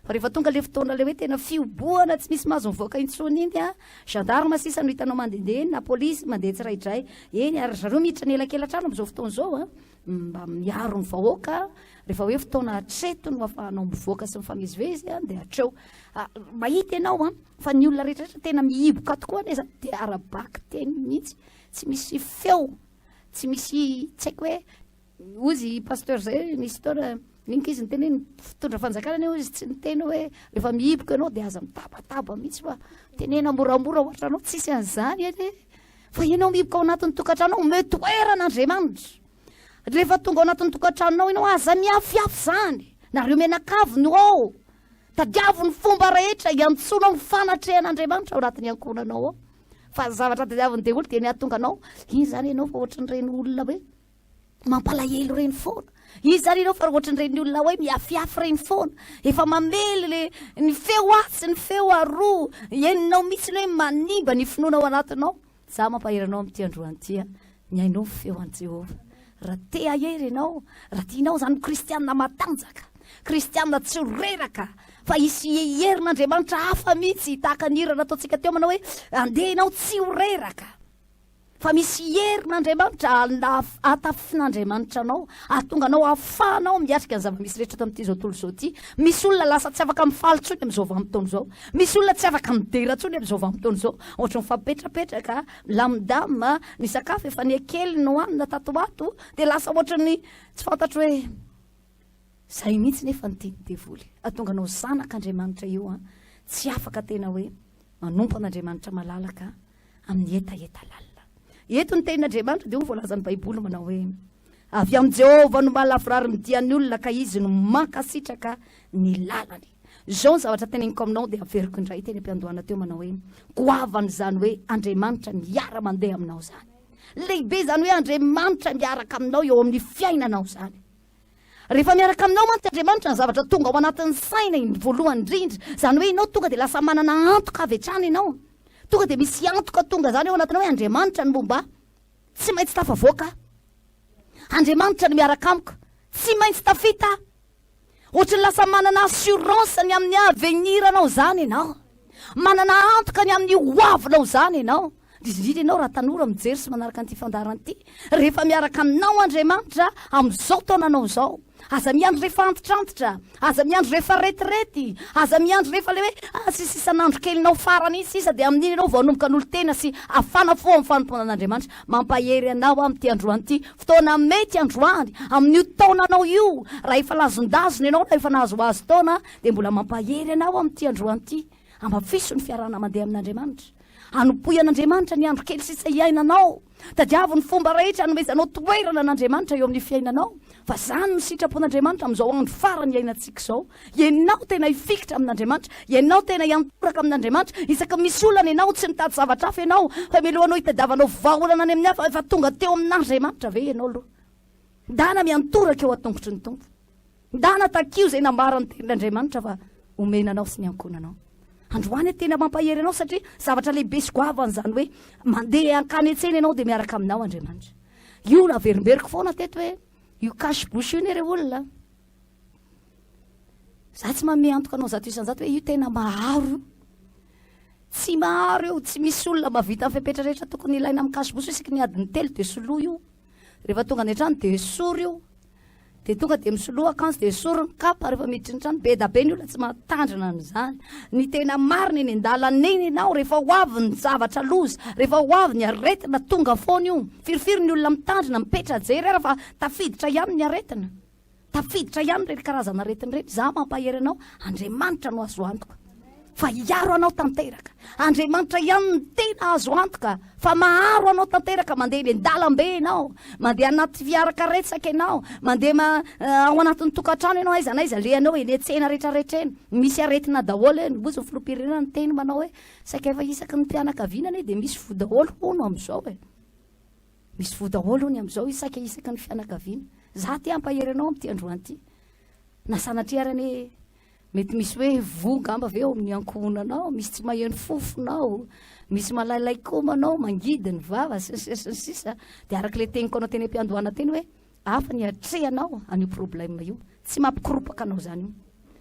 Fa rehefa tonga le fotoana le hoe tena fihobohana tsy misy mahazo mivoaka intsony iny a, gendarme sisa no hitanao mandehandeha eny na polisy mandeha tsiraidray eny ary ry zareo miditra ny elakelan-trano amin'izao fotoana izao a, mba miaro ny vahoaka rehefa hoe fotoana hatreto no ahafahanao mivoaka sy mifamezivezy a dia hatreo. Mahita ianao a fa ny olona rehetrarehetra tena mihiboka tokoa anie zany dia ara-bakiteny mihitsy, tsy misy feo, tsy misy tsy haiko hoe Hozy i pasteur zay nisy fotoana ny ankizy niteny hoe ny mpitondra fanjakana anie hozy tsy niteny hoe rehefa mihiboka ianao dia aza mitabataba mihitsy fa tenena moramora ohatranao tsisy an'izany anie fa ianao mihiboka ao anatin'ny tokantrano omeo toerana Andriamanitra rehefa tonga ao anatin'ny tokantranonao ianao aza miafiafy izany nareo mianakavy no ao tadiavo ny fomba rehetra iantsoanao ny fanatrehan'Andriamanitra ao anatin'ny ankohonanao ao fa ny zavatra tadiavin'ny devoly dia ny hahatonga anao iny izany ianao fa ohatran'ireny olona hoe. mampalahelo ireny foana. Iza ary ireo fa ohatran'ireny olona hoe miafiafy ireny foana. Efa mamely le ny feo atsy, ny feo aroa. Henonao mihitsy ny hoe manimba ny finoana ao anatinao. Izaho mampahery anao amin'ity androany ity, mihainoa ny feo an'i Jehovah. Raha te hahery ianao, raha tianao izany ho kristiana matanjaka, kristiana tsy ho reraka, fa hisy herin'Andriamanitra hafa mihitsy, tahaka ny hira nataontsika teo manao hoe andeha ianao tsy ho reraka. Fa misy herin'Andriamanitra hatafin'Andriamanitra anao, hahatonga anao hahafahanao miatrika ny zava-misy rehetra eto amin'ity izao tontolo izao ity. Misy olona lasa tsy afaka mifaly intsony amin'izao vanim-potoana izao. Misy olona tsy afaka midera intsony amin'izao vanim-potoana izao. Ohatry ny mifampipetrapetraka, milamindamina, ny sakafo efa nihakely nohanina tato ho ato, dia lasa ohatry ny tsy fantatro hoe izay mihitsy nefa ny tian'ny devoly. Hahatonga anao zanak'Andriamanitra io an, tsy afaka tena hoe manompo an'Andriamanitra malalaka amin'ny hetaheta lalina. Eto ny tenin'Andriamanitra dia hoy voalazan'ny Baiboly manao hoe, Avy amin'i Jehovah no mahalavorary ny dian'ny olona ka izy no mankasitraka ny lalany. Izao ny zavatra teneniko aminao dia averiko indray teny am-piandohana teo manao hoe, goavana izany hoe Andriamanitra miara-mandeha aminao izany. Lehibe izany hoe Andriamanitra miaraka aminao eo amin'ny fiainanao izany. Rehefa miaraka aminao mantsy Andriamanitra, ny zavatra tonga ao anatin'ny saina iny voalohany indrindra, izany hoe ianao tonga dia lasa manana antoka avy hatrany ianao. Tonga dia misy antoka tonga izany ao anatinao hoe Andriamanitra no momba ahy, tsy maintsy tafavoaka aho. Andriamanitra no miaraka amiko, tsy maintsy tafita aho. Ohatran'ny lasa manana assurance ny amin'ny avenir-nao izany ianao. Manana antoka ny amin'ny hoavinao izany ianao. Indrindra indrindra ianao raha tanora mijery sy manaraka an'ity fandaharana ity, rehefa miaraka aminao Andriamanitra amin'izao taonanao izao. Aza miandry rehefa antitrantitra, aza miandry rehefa retirety, aza miandry rehefa ilay hoe ah, sisa isan'andro kelinao farany iny sisa dia amin'iny ianao vao hanomboka hanolo-tena sy hafana fo amin'ny fanompoana an'Andriamanitra. Mampahery anao aho amin'ity androany ity, fotoana mety androany, amin'io taonanao io, raha efa lazondazona ianao na efa nahazoazo taona dia mbola mampahery anao aho amin'ity androany ity. Hamafiso ny fiarahana mandeha amin'Andriamanitra. Hanompoy an'Andriamanitra ny andro kely sisa iainanao. Tadiavo ny fomba rehetra hanomezanao toerana an'Andriamanitra eo amin'ny fiainanao, fa izany no sitrapon'Andriamanitra amin'izao andro farany iainantsika izao. Ianao tena hifikitra amin'Andriamanitra, ianao tena hiantoraka amin'Andriamanitra. Isaky ny misy olana ianao, tsy mitady zavatra hafa ianao, fa mialohanao hitadiavanao vahaolana any amin'ny hafa, efa tonga teo amin'Andriamanitra ve ianao aloha? Ndana miantoraka eo an-tongotry ny Tompo. Ndana takio izay nambaran'ny tenin'Andriamanitra fa omena anao sy ny ankohonanao. Androany aho tena mampahery anao satria zavatra lehibe sy goavana izany hoe mandeha hankany an-tsena ianao dia miaraka aminao Andriamanitra. Io naverimberiko foana teto hoe io cache bouche io ne re olona. Za tsy manome antoka anao 100% hoe io tena maharo io. Tsy maharo io, tsy misy olona mahavita ny fepetra rehetra tokony ilaina amin'ny cache bouche isaky ny adiny telo dia soloy io. Rehefa tonga any an-trano dia esory io. Dia tonga dia misoloa akanjo dia esory ny kapa rehefa miditra ny trano. Be da be ny olona tsy mahatandrina an'izany. Ny tena marina eny an-dalana eny ianao rehefa ho avy ny zavatra loza, rehefa ho avy ny aretina tonga foana io. Firifiry ny olona mitandrina, mipetra-jery ary fa tafiditra ihany ny aretina. Tafiditra ihany ireny karazana aretina ireny. Izaho mampahery anao, Andriamanitra no azo antoka fa hiaro anao tanteraka. Andriamanitra ihany no tena azo antoka fa maharo anao tanteraka. Mandeha eny an-dalambe ianao, mandeha anaty fiara karetsaka ianao, mandeha ma, eh, ao anatin'ny tokantrano ianao, aiza n'aiza alehanao, eny an-tsena rehetrarehetra eny. Misy aretina daholo eny. Hozy ny filoham-pirenena niteny manao hoe saika efa isaky ny mpianakaviana anie dia misy voa daholo hono amin'izao e. Misy voa daholo hono amin'izao isaika isaky ny fianakaviana. Za te hampahery anao amin'ity androany ity. Na sanatria ary anie mety misy hoe voa ngamba ve ao amin'ny ankohonanao, misy tsy maheno fofona ao, misy malailay komana ao, mangidy ny vava sy ny sisa sy ny sisa. Dia araka ilay teniko anao teny am-piandohana teny hoe Hafa ny atrehanao an'io problème io. Tsy mampikoropaka anao izany io.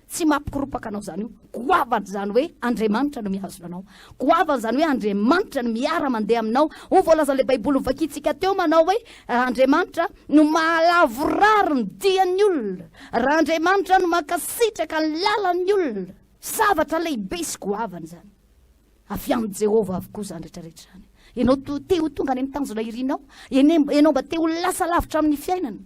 Tsy mampikoropaka anao izany io. Goavana izany hoe Andriamanitra no mihazona anao. Goavana izany hoe Andriamanitra no miara-mandeha aminao. Hoy voalazan'ilay Baiboly novakintsika teo manao hoe Andriamanitra no mahalavorary ny dian'ny olona. Raha Andriamanitra no mankasitraka ny lalan'ny olona. Zavatra lehibe sy goavana izany. Avy amin'i Jehovah avokoa izany rehetra rehetra izany. Ianao to te ho tonga any amin'ny tanjona irinao. Ianao mba te ho lasa lavitra amin'ny fiainana.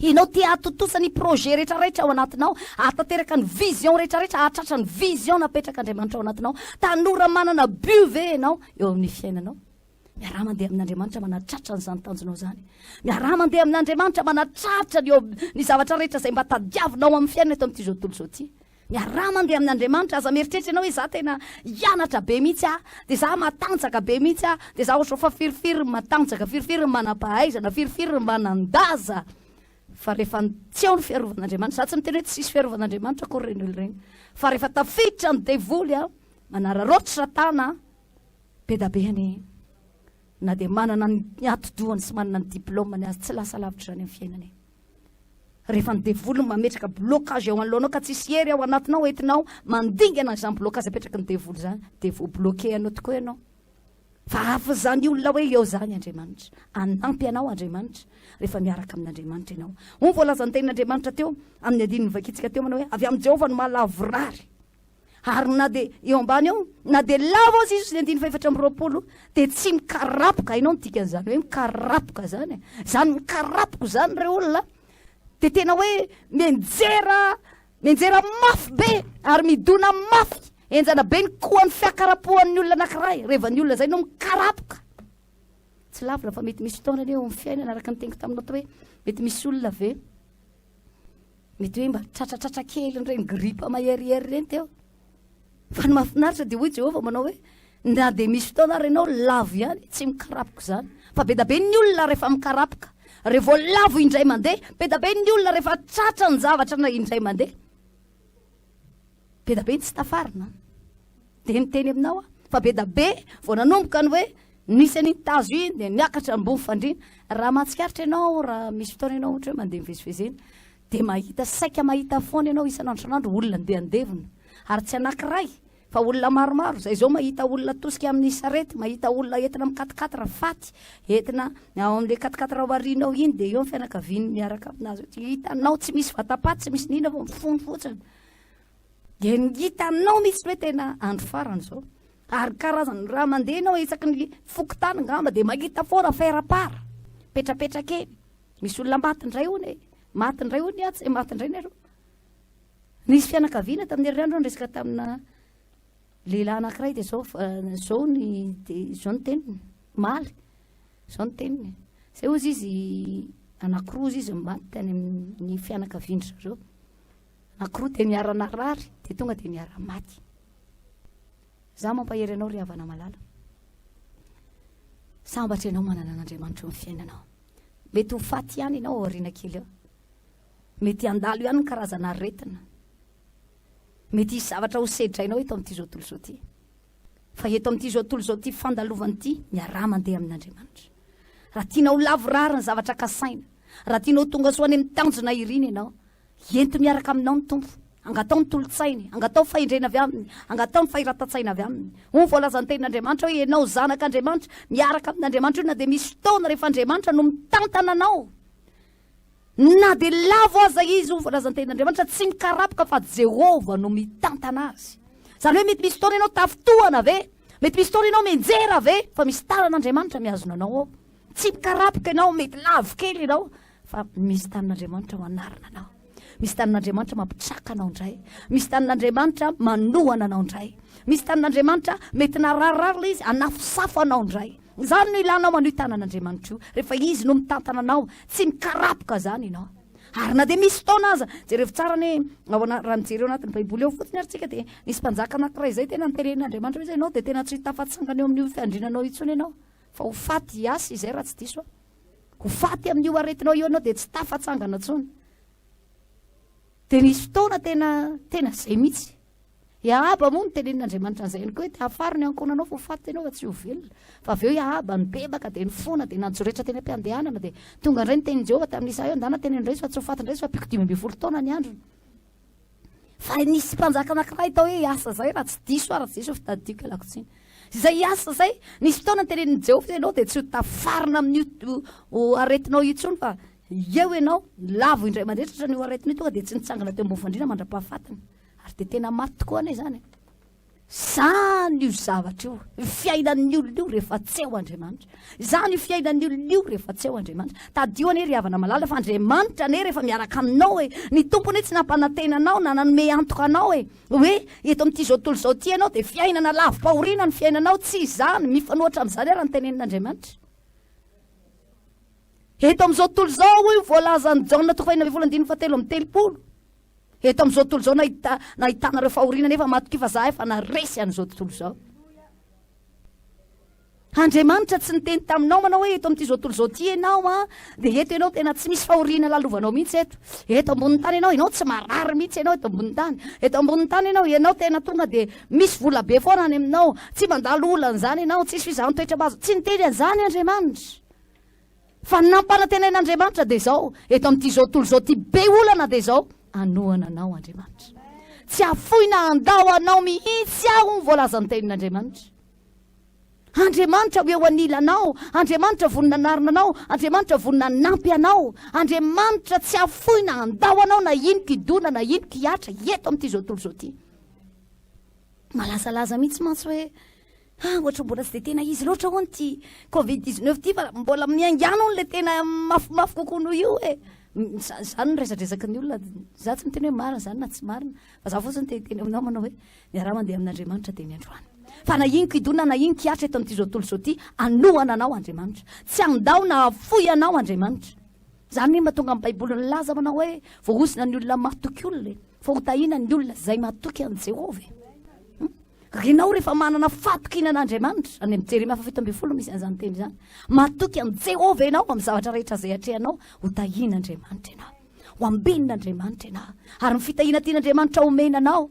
Ianao te hahatontosa ny projet rehetra rehetra ao anatinao, hahatanteraka ny vision rehetra rehetra, hahatratra ny vision napetrak'Andriamanitra ao anatinao. Tanora manana but ve ianao eo amin'ny fiainanao? Miaraha mandeha amin'Andriamanitra manatratra an'izany tanjonao izany. Miaraha mandeha amin'Andriamanitra manatratra ny, ny zavatra rehetra izay mba tadiavinao amin'ny fiainana eto amin'ity izao tontolo izao ity. Miaraha mandeha amin'Andriamanitra, aza mieritreritra ianao hoe za tena hianatra be mihitsy aho, dia za matanjaka be mihitsy aho, dia za ohatr'izao fa firifiry ny matanjaka, firifiry ny manam-pahaizana, firifiry ny manan-daza. Fa rehefa tsy ao ny fiarovan'Andriamanitra, za tsy miteny hoe tsisy fiarovan'Andriamanitra akory ireny olona ireny, fa rehefa tafiditra ny devoly an, manararaotra satana, be da be anie, na dia manana ny atidohany sy manana ny diplaomany aza, tsy lasa lavitra izany amin'ny fiainana e. Rehefa ny devoly no mametraka blocage eo anoloanao ka tsisy hery ao anatinao entinao mandingana izany blocage apetraky ny devoly izany, dia voa-bloquer anao tokoa ianao. Fa hafa izany olona hoe eo izany Andriamanitra. Hanampy anao Andriamanitra rehefa miaraka amin'Andriamanitra ianao. Hoy ny voalazan'ny tenin'Andriamanitra teo amin'ny andininy novakintsika teo manao hoe avy amin'i Jehovah no mahalavorary. Ary na dia eo ambany eo, na dia lava aza izy ny andininy fahefatra amby 20 dia tsy mikarapoka. Hainao ny dikan'izany hoe mikarapoka izany e? Izany mikarapoka izany re olona dia tena hoe mianjera, mianjera mafy be ary midona mafy, henjana be ny kohan'ny fiakarapohan'ny olona anankiray rehefa ny olona izay no mikarapoka. Tsy lavina fa mety misy fotoana anie eo amin'ny fiainana araka ny teniko taminao teo hoe mety misy olona ve Mety hoe mba tratratratra kely ireny gripa maherihery ireny teo. Fa ny mahafinaritra dia hoy Jehovah manao hoe, na dia misy fotoana ary ianao lavo ihany, tsy mikarapoka izany. Fa be dia be ny olona rehefa mikarapoka. Rehefa vao lavo indray mandeha, be dia be ny olona rehefa tratra ny zavatra na indray mandeha. Be da be ny tsy tafarina an! Dia miteny aminao aho fa be da be vao nanomboka ny hoe nisy an'iny tazo iny dia niakatra ambony fandriana. Raha mahatsikaritra ianao, raha misy fotoana ianao ohatra hoe mandeha mivezivezy eny dia mahita, saika mahita foana ianao isan'andro isan'andro olona andeha handevina. Ary tsy anankiray fa olona maromaro. Izay izao mahita olona atosika amin'ny sarety, mahita olona entina amin'ny quatre-quatre faty, entina ao amin'ilay quatre-quatre ao aoriana ao iny dia eo ny fianakaviany miaraka aminazy eo. Hitanao tsy misy vatapaty, tsy misy n'inona fa mifono fotsiny. Dia ny hitanao mihitsy hoe tena andro farany izao. Ary karazany raha mandeha ianao isaky ny fokontany angamba dia mahita foana faire à part. Mipetrapetraka eny. Misy olona maty indray hono e. Maty indray hono atsy, maty indray nareo. Nisy fianakaviana tamin'ny herinandro niresaka tamina lehilahy anankiray dia izao izao ny dia izao ny teniny. Omaly. Izao ny teniny. Izay hozy izy anankiroa hozy izy maty tany amin'ny fianakavian-dry zareo. Anankiroa dia niara-narary dia tonga dia niara-maty. Izaho mampahery anao ry havana malala. Sambatra ianao manana an'Andriamanitra eo amin'ny fiainanao. Mety ho faty ihany ianao aoriana kely eo. Mety handalo ihany ny karazana aretina. Mety hisy zavatra ho sedrainao eto amin'ity izao tontolo izao ity. Fa eto amin'ity izao tontolo izao ity fandalovana ity, miaraha mandeha amin'Andriamanitra. Raha tianao ho lavorary ny zavatra kasaina, raha tianao ho tonga soa any amin'ny tanjona irina ianao, Ento miaraka aminao ny Tompo. Angataho ny tolo-tsainy, angataho fahendrena avy Aminy, angataho ny fahiratan-tsaina avy Aminy. Hoy ny voalazan'ny Tenin'Andriamanitra hoe, Ianao zanak'Andriamanitra, miaraka amin'Andriamanitra io na dia misy fotoana rehefa Andriamanitra no mitantana anao. Na dia lavo aza izy, hoy ny voalazan'ny Tenin'Andriamanitra, tsy mikarapoka fa Jehovah no mitantana azy. Izany hoe mety misy fotoana ianao tafintohana ve? Mety misy fotoana ianao mianjera ve? Fa misy tanan'Andriamanitra mihazona anao ao. Tsy mikarapoka ianao, mety lavo kely ianao, Fa misy tanin'Andriamanitra ho anarina anao. Misy tanin'Andriamanitra mampitraka anao indray. Misy tanin'Andriamanitra manohana anao indray. Misy tanin'Andriamanitra mety nararirary ilay izy hanafosafo anao indray. Izany no ilanao an'io tanan'Andriamanitra io. Rehefa izy no mitantana anao, tsy mikarapoka izany ianao. Ary na dia misy fotoana aza, jerevo tsara anie, ao ana, raha mijery ao anatin'ny Baiboly ao fotsiny ary tsika dia nisy mpanjaka anankiray izay tena notenenin'Andriamanitra hoe ianao dia tena tsy tafatsangana eo amin'io fiandriananao intsony ianao fa ho faty hiasa izay raha tsy diso aho. Ho faty amin'io aretinao io ianao dia tsy tafatsangana intsony. Dia nisy fotoana tena tena izay mihitsy. I Ahaba moa notenenin'Andriamanitra an'izay ihany koa hoe hafaro ny ankohonanao fa ho faty ianao fa tsy ho velona. Fa avy eo i Ahaba nibebaka dia nifona dia nanjoretra teny am-piandehanana dia tonga indray ny tenin'i Jehovah tamin'i Isaia hoe andana teneno indray izy fa tsy ho faty indray izy fa ampiako 15 taona ny androny. Fa nisy mpanjaka anankiray tao hoe hiasa izay raha tsy diso aho, raha tsy diso fitadidiako ialako tsiny. Izay hiasa izay, nisy fotoana notenenin'i Jehovah hoe ianao dia tsy ho tafarina amin'io aretinao io intsony fa eo ianao, lavo indray mandeha tratran'io aretina io tonga dia tsy nitsangana teo ambony fandriana mandra-pahafatiny. Ary dia tena maty tokoa anie izany e. Izany io zavatra io, io fiainan'ny olona io rehefa tsy eo Andriamanitra. Izany io fiainan'ny olona io rehefa tsy eo Andriamanitra. Tadidio anie ry havana malala fa Andriamanitra anie rehefa miaraka aminao e. Ny Tompo anie tsy nampanantena anao na nanome antoka anao e. Hoe eto amin'ity izao tontolo izao ity ianao dia fiainana lavi-pahoriana ny fiainanao. Tsy izany, mifanohitra amin'izany ary ny tenenin'Andriamanitra. Eto amin'izao tontolo izao hoy ny voalazan'i Jaona toko fahenina ambin'ny folo andininy fahatelo amby 30. Eto amin'izao tontolo izao nahita nahitanareo fahoriana nefa matokia fa za efa naresy an'izao tontolo izao. Andriamanitra tsy niteny taminao manao hoe eto amin'ity izao tontolo izao ity ianao an, dia eto ianao tena tsy misy fahoriana lalovanao mihitsy eto. Eto ambonin'ny tany ianao, ianao tsy marary mihitsy ianao eto ambonin'ny tany. Eto ambonin'ny tany ianao, ianao tena tonga dia misy vola be foana any aminao, tsy mandalo olana izany ianao, tsisy fizahan-toetra mahazo. Tsy niteny an'izany Andriamanitra. Fa ny nampanantenain'Andriamanitra dia izao, eto amin'ity izao tontolo izao ity be olana dia izao, hanohana anao Andriamanitra. Tsy hafoy na handao anao mihitsy aho, hoy ny voalazan'ny tenin'Andriamanitra. Andriamanitra ho eo anilanao, Andriamanitra vonona hanarina anao, Andriamanitra vonona hanampy anao, Andriamanitra tsy hafoy na handao anao na inon-kidona na inon-kihatra eto amin'ity izao tontolo izao ity. Malazalaza mihitsy mantsy hoe ah ohatry mbola tsy dia tena izy loatra hono ity covid 19 ity fa mbola miaingàna hono ilay tena mafimafy kokoa noho io e. Izany no resadresaky ny olona, za tsy miteny hoe marina izany na tsy marina fa za fotsiny te hiteny aminao manao hoe miaraha mandeha amin'Andriamanitra dia ny androany. Fa na inon-kidona na inon-kihatra eto amin'ity izao tontolo izao ity, hanohana anao Andriamanitra. Tsy handao na hahafoy anao Andriamanitra. Izany no mahatonga ny Baiboly nilaza manao hoe voahozona ny olona matoky olona e. Fa hotahiana ny olona izay matoky an'i Jehovah e. Hmm? Ianao rehefa manana fatokiana an'Andriamanitra, any amin'ny Jeremia faha 17 misy an'izany teny izany. Matoky an'i Jehovah ianao amin'ny zavatra rehetra izay atrehanao, hotahian'Andriamanitra ianao. Ho ambinin'Andriamanitra ianao. Ary ny fitahiana tian'Andriamanitra homena anao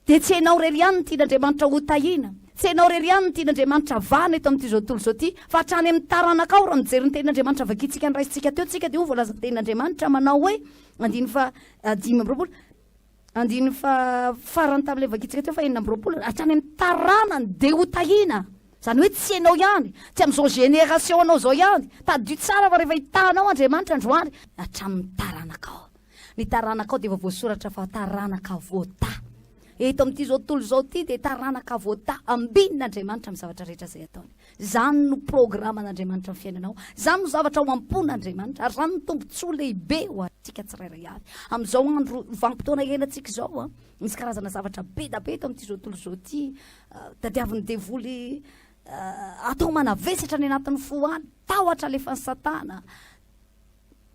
Dia tsy ianao irery ihany no tian'Andriamanitra hotahiana, tsy ianao irery ihany no tian'Andriamanitra havahana eto amin'ity izao tontolo izao ity, fa hatrany amin'ny taranakao, raha mijery ny tenin'Andriamanitra vakintsika noraisintsika teo tsika dia hoy voalazan'ny tenin'Andriamanitra manao hoe, andininy faha 25, andininy faha farany tamin'ilay vakintsika teo faha 26, hatrany amin'ny taranany dia hotahiana. Izany hoe tsy ianao ihany, tsy amin'izao génération anao izao ihany, tadidio tsara fa rehefa hitahanao Andriamanitra androany, hatramin'ny taranakao. Ny taranakao dia efa voasoratra fa taranaka voatahy. Eto amin'ity izao tontolo izao ity dia taranaka voatahy ambin'Andriamanitra amin'ny zavatra rehetra izay ataony. Izany no programan'Andriamanitra amin'ny fiainanao. Izany no zavatra ao am-pon'Andriamanitra ary izany no tombontsoa lehibe ho antsika tsirairay avy. Amin'izao andro vanim-potoana iainantsika izao, misy karazana zavatra be da be eto amin'ity izao tontolo izao ity, tadiavin'ny devoly atao manavesatra any anatin'ny fo any, tahotra alefan'i Satana.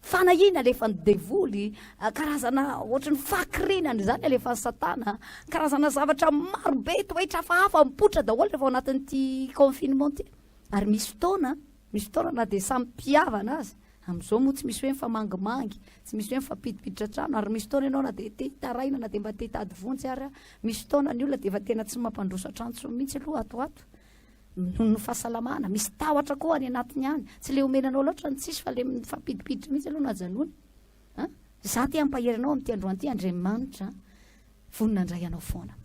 Fanahiana alefan'ny devoly, karazana ohatry ny fahakirinana izany alefan'i satana, karazana zavatra maro be toetra hafahafa mipoitra daholo rehefa ao anatin'ity confinement ity. Ary misy fotoana, misy fotoana na dia samy mpihavana aza, amin'izao moa tsy misy hoe mifamangimangy, tsy misy hoe mifampidipiditra trano, ary misy fotoana ianao na dia te hitaraina na dia mba te hitady vonjy ary, misy fotoana ny olona dia efa tena tsy mampandroso hatrany intsony mihitsy aloha ato ho ato. Noho ny fahasalamana, misy tahotra koa any anatiny any. Tsy le omena anao loatra ny tsisy fa le mifampidipiditra mihitsy aloha no ajanony. An? Za te hampahery anao amin'ity androany ity, Andriamanitra vonona handray anao foana.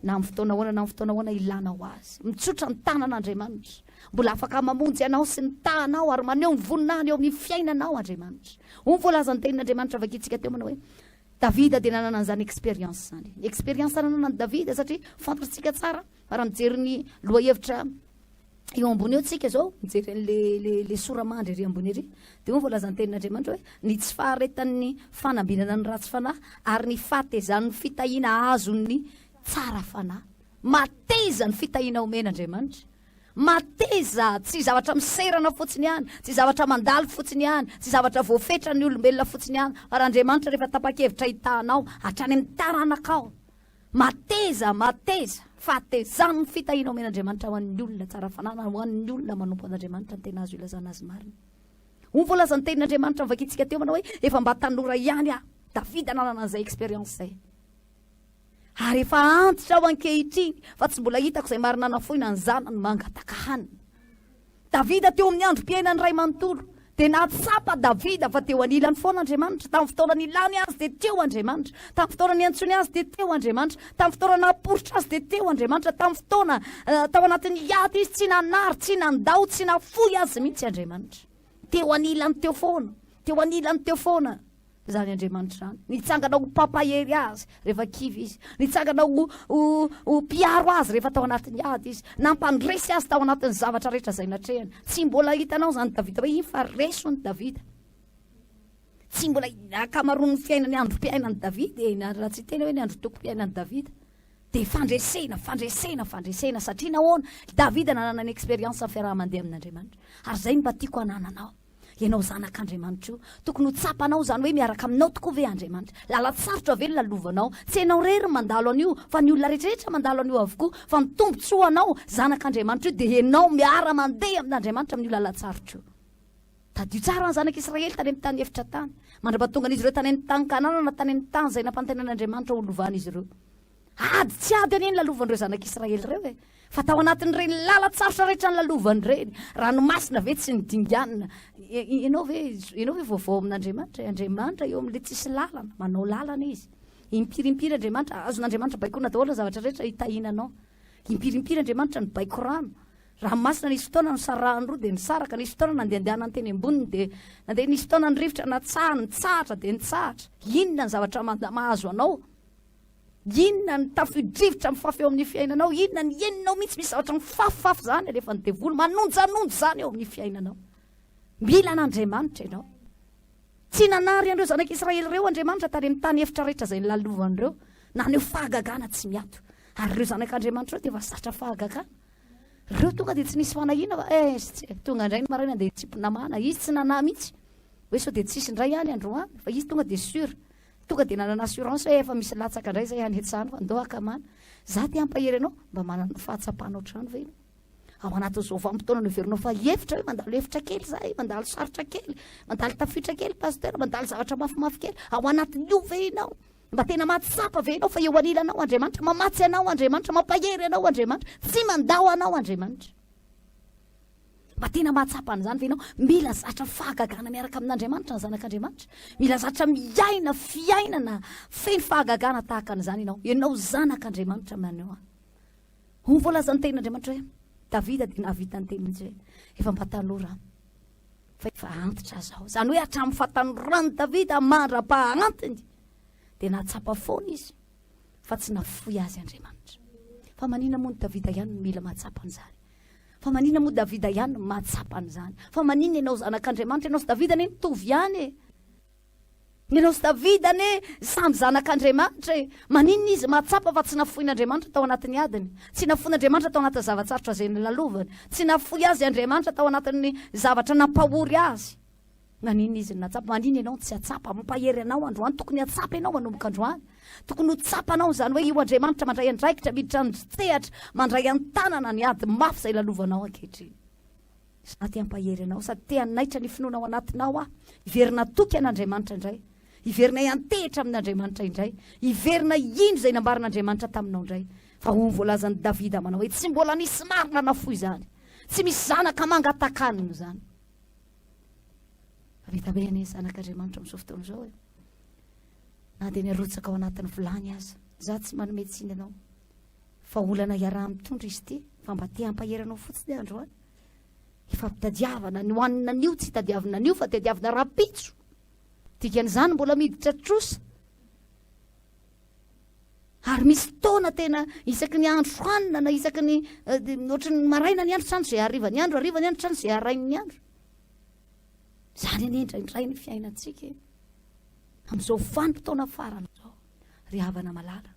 Na amin'ny fotoana ahoana na amin'ny fotoana ahoana ilanao azy. Mitsotra ny tanan'Andriamanitra. Mbola afaka mamonjy anao sy ny tahanao ary maneho ny voninahiny eo amin'ny fiainanao Andriamanitra. Hoy ny voalazan'ny tenin'Andriamanitra vakintsika teo manao hoe Davida dia nanana an'izany expérience izany. Ny expérience nananan'i Davida satria fantatsika tsara Fa raha mijery ny lohahevitra eo ambony eo tsika zao, mijery an'le le le sora-mandry ery ambony ery, dia hoy ny voalazan'ny tenin'Andriamanitra hoe ny tsy faharetan'ny fanambinana ny ratsy fanahy ary ny fahatezan'ny fitahiana azon'ny tsara fanahy. Mateza ny fitahiana omen'Andriamanitra. Mateza, tsy zavatra miserana fotsiny ihany, tsy zavatra mandalo fotsiny ihany, tsy zavatra voafetran'ny olombelona fotsiny ihany, fa raha Andriamanitra rehefa tapa-kevitra hitaha anao hatrany amin'ny taranakao, Mateza, mateza, fahatezan' ny fitahiana omen' Andriamanitra ho an' ny olona tsara fanahy na ho an' ny olona manompo an' Andriamanitra ny tena azo ilazana azy marina. Hoy ny voalazan' ny tenin' Andriamanitra novakintsika teo manao hoe, Efa mba tanora ihany aho. Davida nanana an'izay expérience izay. Ary efa antitra aho ankehitriny, fa tsy mbola hitako izay marina nafoina ny zanany mangataka hanina. Davida teo amin'ny androm-piainany iray manontolo, dia nahatsapa Davida fa teo anilany foana Andriamanitra. Tamin'ny fotoana nilany azy dia teo Andriamanitra. Tamin'ny fotoana niantsoany azy dia teo Andriamanitra. Tamin'ny fotoana nahaporitra azy dia teo Andriamanitra. Tamin'ny fotoana tao anatin'ny ady izy, tsy nanary, tsy nandao, tsy nafoy azy mihitsy Andriamanitra. Teo anilany teo foana, teo anilany teo foana. Izany Andriamanitra izany. Nitsangana ho mpampahery azy rehefa kivy izy. Nitsangana ho, ho, ho mpiaro azy rehefa tao anatin'ny ady izy. Nampandresy azy tao anatin'ny zavatra rehetra izay natrehany. Tsy mbola hitanao izany Davida hoe iny fa resy hono Davida. Tsy mbola ankamaroan'ny fiainany androm-piainan'i Davida e, na raha tsy hiteny hoe ny andron-tokom-piainan'i Davida. Dia fandresena, fandresena, fandresena. Satria nahoana? Davida nanana ny expérience fiaraha-mandeha amin'Andriamanitra. Ary izay no mba tiako hanananao. Ianao zanak'Andriamanitra io. Tokony ho tsapanao izany hoe miaraka aminao tokoa ve Andriamanitra. Lalan-tsarotra ve ny lalovanao? Tsy ianao irery no mandalo an'io fa ny olona rehetrarehetra mandalo an'io avokoa. Fa ny tombontsoa anao zanak'Andriamanitra io dia ianao miara-mandeha amin'Andriamanitra amin'io lalan-tsarotra io. Tadidio tsara ny zanak'Israely tany amin'ny tany efitra tany, mandra-pahatongan'izy ireo tany amin'ny tany Kanana na tany amin'ny tany izay nampanantenain'Andriamanitra ho lovan'izy ireo. Ady tsy ady anie ny lalovan'ireo zanak'Israely ireo e! Fa tao anatin'ireny lalan-tsarotra rehetra nolalovany ireny, ranomasina ve tsy nidinganina? Ianao ve, ianao ve vaovao amin'Andriamanitra e? Andriamanitra eo amin'ilay tsisy lalana, manao lalana Izy. Impiry impiry Andriamanitra, azon'Andriamanitra baikoina daholo ny zavatra rehetra hitahiana anao. Impiry impiry Andriamanitra nibaiko rano. Ranomasina nisy fotoana nosarahany roa dia nisaraka, nisy fotoana nandehandehanany teny amboniny dia nandeha, nisy fotoana ny rivotra natsahany nitsahatra dia nitsahatra. Inona ny zavatra mahazo anao? Inona ny tafio-drivotra mifafy eo amin'ny fiainanao? Inona ny henonao mihitsy misy zavatra mifafifafy izany alefan'ny devoly manonjanonja izany eo amin'ny fiainanao? Mila an'Andriamanitra ianao. Tsy nanary an'ireo zanak'Israely ireo Andriamanitra tany amin'ny tany efitra rehetra izay nolalovany ireo. Naneho fahagagana tsy miato. Ary ireo zanak'Andriamanitra ireo dia efa zatra fahagagana. Ireo tonga dia tsy nisy fanahiana fa eh, tonga indray ny maraina dia tsy mpinamana. Izy tsy nanahy mihitsy hoe sao dia tsisy indray any androany fa izy tonga dia sûr. Tonga dia nanana assurance hoe efa misy latsaka indray izay any an-tsahany fa ndao hakamana. Za te hampahery anao, mba manana fahatsapana ohatr'izany ve ianao? Ao anatin'izao vanim-potoana noheverinao fa hevitra hoe mandalo hevitra kely izahay, mandalo sarotra kely, mandalo tafiotra kely pasteur, mandalo zavatra mafimafy kely. Ao anatin'io ve ianao? Mba tena mahatsapa ve ianao fa eo anilanao Andriamanitra, mamatsy anao Andriamanitra, mampahery anao Andriamanitra, tsy mandao anao Andriamanitra? Mba tena mahatsapa an'izany ve ianao? Mila zatra fahagagana miaraka amin'Andriamanitra ny zanak'Andriamanitra. Mila zatra miaina fiainana feno fahagagana tahaka an'izany ianao. Ianao zanak'Andriamanitra maneho. Hoy ny voalazan'ny tenin'Andriamanitra hoe, Davida dia nahavita ny teny mihitsy hoe, efa mba tanora aho, fa efa antitra aza aho. Izany hoe hatramin'ny fahatanoran'i Davida mandra-pahantiny dia nahatsapa foana izy fa tsy nafoy azy Andriamanitra. Fa maninona moa ny Davida ihany no mila mahatsapa an'izany? Fa maninona moa Davida ihany no mahatsapa an'izany? Fa maninona ianao zanak'Andriamanitra, ianao sy Davida anie mitovy ihany e? Ianao sy Davida anie samy zanak'Andriamanitra e! Maninona izy mahatsapa fa tsy nafoin'Andriamanitra tao anatin'ny adiny? Tsy nafoin'Andriamanitra tao anatin'ny zava-tsarotra izay nolalovany? Tsy nafoy azy Andriamanitra tao anatin'ny zavatra nampahory azy? Maninona izy no nahatsapa? Maninona ianao no tsy hatsapa? Mampahery anao androany. Tokony hatsapa ianao manomboka androany. Tokony ho tsapanao izany hoe io Andriamanitra mandray andraikitra, miditra an-tsehatra, mandray an-tanana ny ady mafy izay lalovanao ankehitriny. Izaho te hampahery anao sady te hanaitra ny finoana ao anatinao aho. Hiverina hatoky an'Andriamanitra indray. Hiverina hiantehitra amin'Andriamanitra indray. Hiverina hino izay nambaran'Andriamanitra taminao indray. Fa hoy ny voalazan'i Davida manao hoe tsy mbola nisy marina nafoy izany. Tsy misy zanaka mangataka-hanina izany. Fa vita be anie zanak'Andriamanitra amin'izao fotoana izao e. Na dia nirotsaka ao anatin'ny vilany aza. Izaho tsy manome tsiny anao. Fa olana iaraha-mitondra izy ity fa mba te hampahery anao fotsiny aho androany. Ifampitadiavana ny hohanina anio tsy tadiavina anio fa tadiavina rahampitso. Dikan'izany mbola miditra trosa. Ary misy taona tena isaky ny andro hanina na isaky ny eh, ohatry ny maraina ny andro tsy andro izay hariva ny andro, hariva ny andro tsy andro izay harain'ny ny andro. Izany anie indraindray ny fiainantsika e. Amin'izao vanim-potoana farany izao, ry havana malala,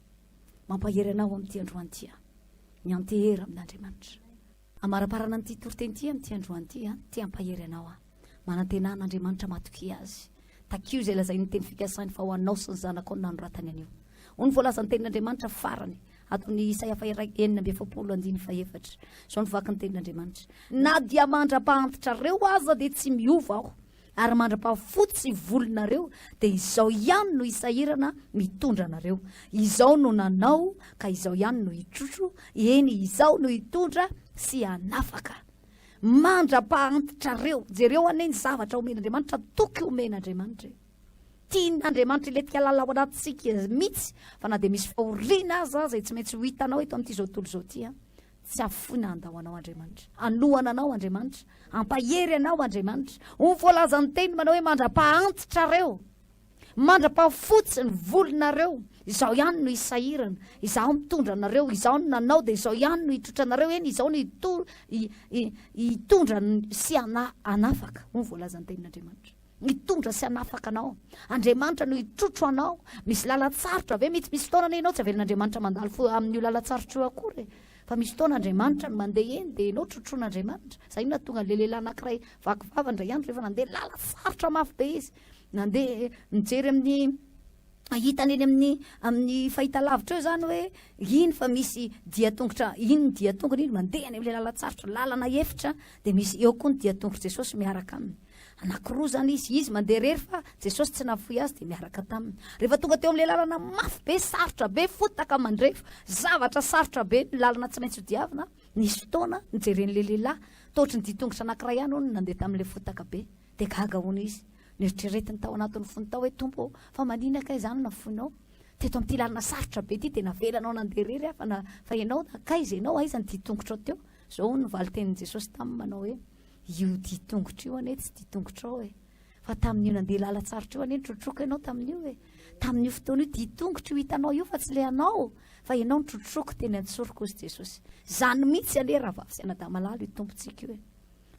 mampahery anao amin'ity androany ity aho. Miantehera amin'Andriamanitra. Amaraparana an'ity toriteny ity amin'ity androany ity an, te hampahery anao aho. Manantenà an'Andriamanitra matokia Azy. Takio izay lazain'ny teny fikasany fa ho anao sy ny zanakao no nanoratany an'io. Hoy ny voalazan'ny tenin'Andriamanitra farany ato amin'ny Isaia faha 46 andininy fahefatra. Izao no vakin'ny tenin'Andriamanitra. Na dia mandra-pahantitrareo aza dia tsy miova aho. Ary mandra-pahafotsy volonareo, dia izao ihany no hisahirana mitondra anareo. Izao no nanao, ka izao ihany no hitrotro, eny, izao no hitondra sy hanafaka. Mandra-pahantitrareo. Jereo anie ny zavatra omen'Andriamanitra, toky omen'Andriamanitra e. Tian'Andriamanitra hilentika lalina ao anatintsika mihitsy, fa na dia misy fahoriana aza izay tsy maintsy ho hitanao eto amin'ity izao tontolo izao ity, Tsy hafoina handao anao Andriamanitra. Hanohana anao Andriamanitra. Hampahery anao Andriamanitra. Ho voalazan'ny teny manao hoe mandra-pahantitrareo, mandra-pahafotsy ny volonareo, izao ihany no hisahirana, izaho mitondra anareo, izaho no nanao dia izao ihany no hitrotra anareo, eny izao no hitondra sy hanafaka. Ho voalazan'ny tenin'Andriamanitra. Mitondra sy hanafaka anao. Andriamanitra no hitrotro anao. Misy lalan-tsarotra ve? Mety misy fotoana anie ianao tsy avelan'Andriamanitra mandalo fo amin'io lalan-tsarotra io akory e. Fa misy fotoana Andriamanitra no mandeha eny dia ianao trotroin'Andriamanitra. Izay no nahatonga an'ilay lehilahy anankiray vaky vava indray andro rehefa nandeha lala-tsarotra mafy be izy. Nandeha nijery amin'ny hitany eny amin'ny amin'ny fahitalavitra eo izany hoe iny fa misy dian-tongotra, iny ny dian-tongony iny mandeha any amin'ilay lalan-tsarotra, lalana efitra, dia misy eo koa ny dian-tongotr'i Jesosy miaraka aminy. Anankiroa izany izy, izy mandeha irery fa Jesosy tsy nahafoy azy dia miaraka taminy. Rehefa tonga teo amin'ilay lalana mafy be, sarotra be, fotaka mandrefo, zavatra sarotra be ny lalana tsy maintsy hodiavina, nisy fotoana nijeren'ilay lehilahy, toa ohatry ny dian-tongotra anankiray ihany hono no nandeha tamin'ilay fotaka be. Dia gaga hono izy. Noeritreretiny tao anatin'ny fony tao hoe, Tompo ô, fa manina kay izany no nafoinao? Teto amin'ity lalana sarotra be ity dia navelanao nandeha irery aho fa na, fa ianao nankaiza ianao? Aiza ny dian-tongotrao teo? Izao hono ny valin-tenin'i Jesosy taminy manao hoe, Io dian-tongotra io anie tsy dian-tongotrao e. Fa tamin'io nandeha lalan-tsarotra io anie nitrotroka ianao tamin'io e. Tamin'io fotoana io dian-tongotra io hitanao io fa tsy ilay anao, fa ianao nitrotroka teny an-tsoroko hozy Jesosy. Izany mihitsy anie rahavavy sy anadahy malala io Tompontsika io e.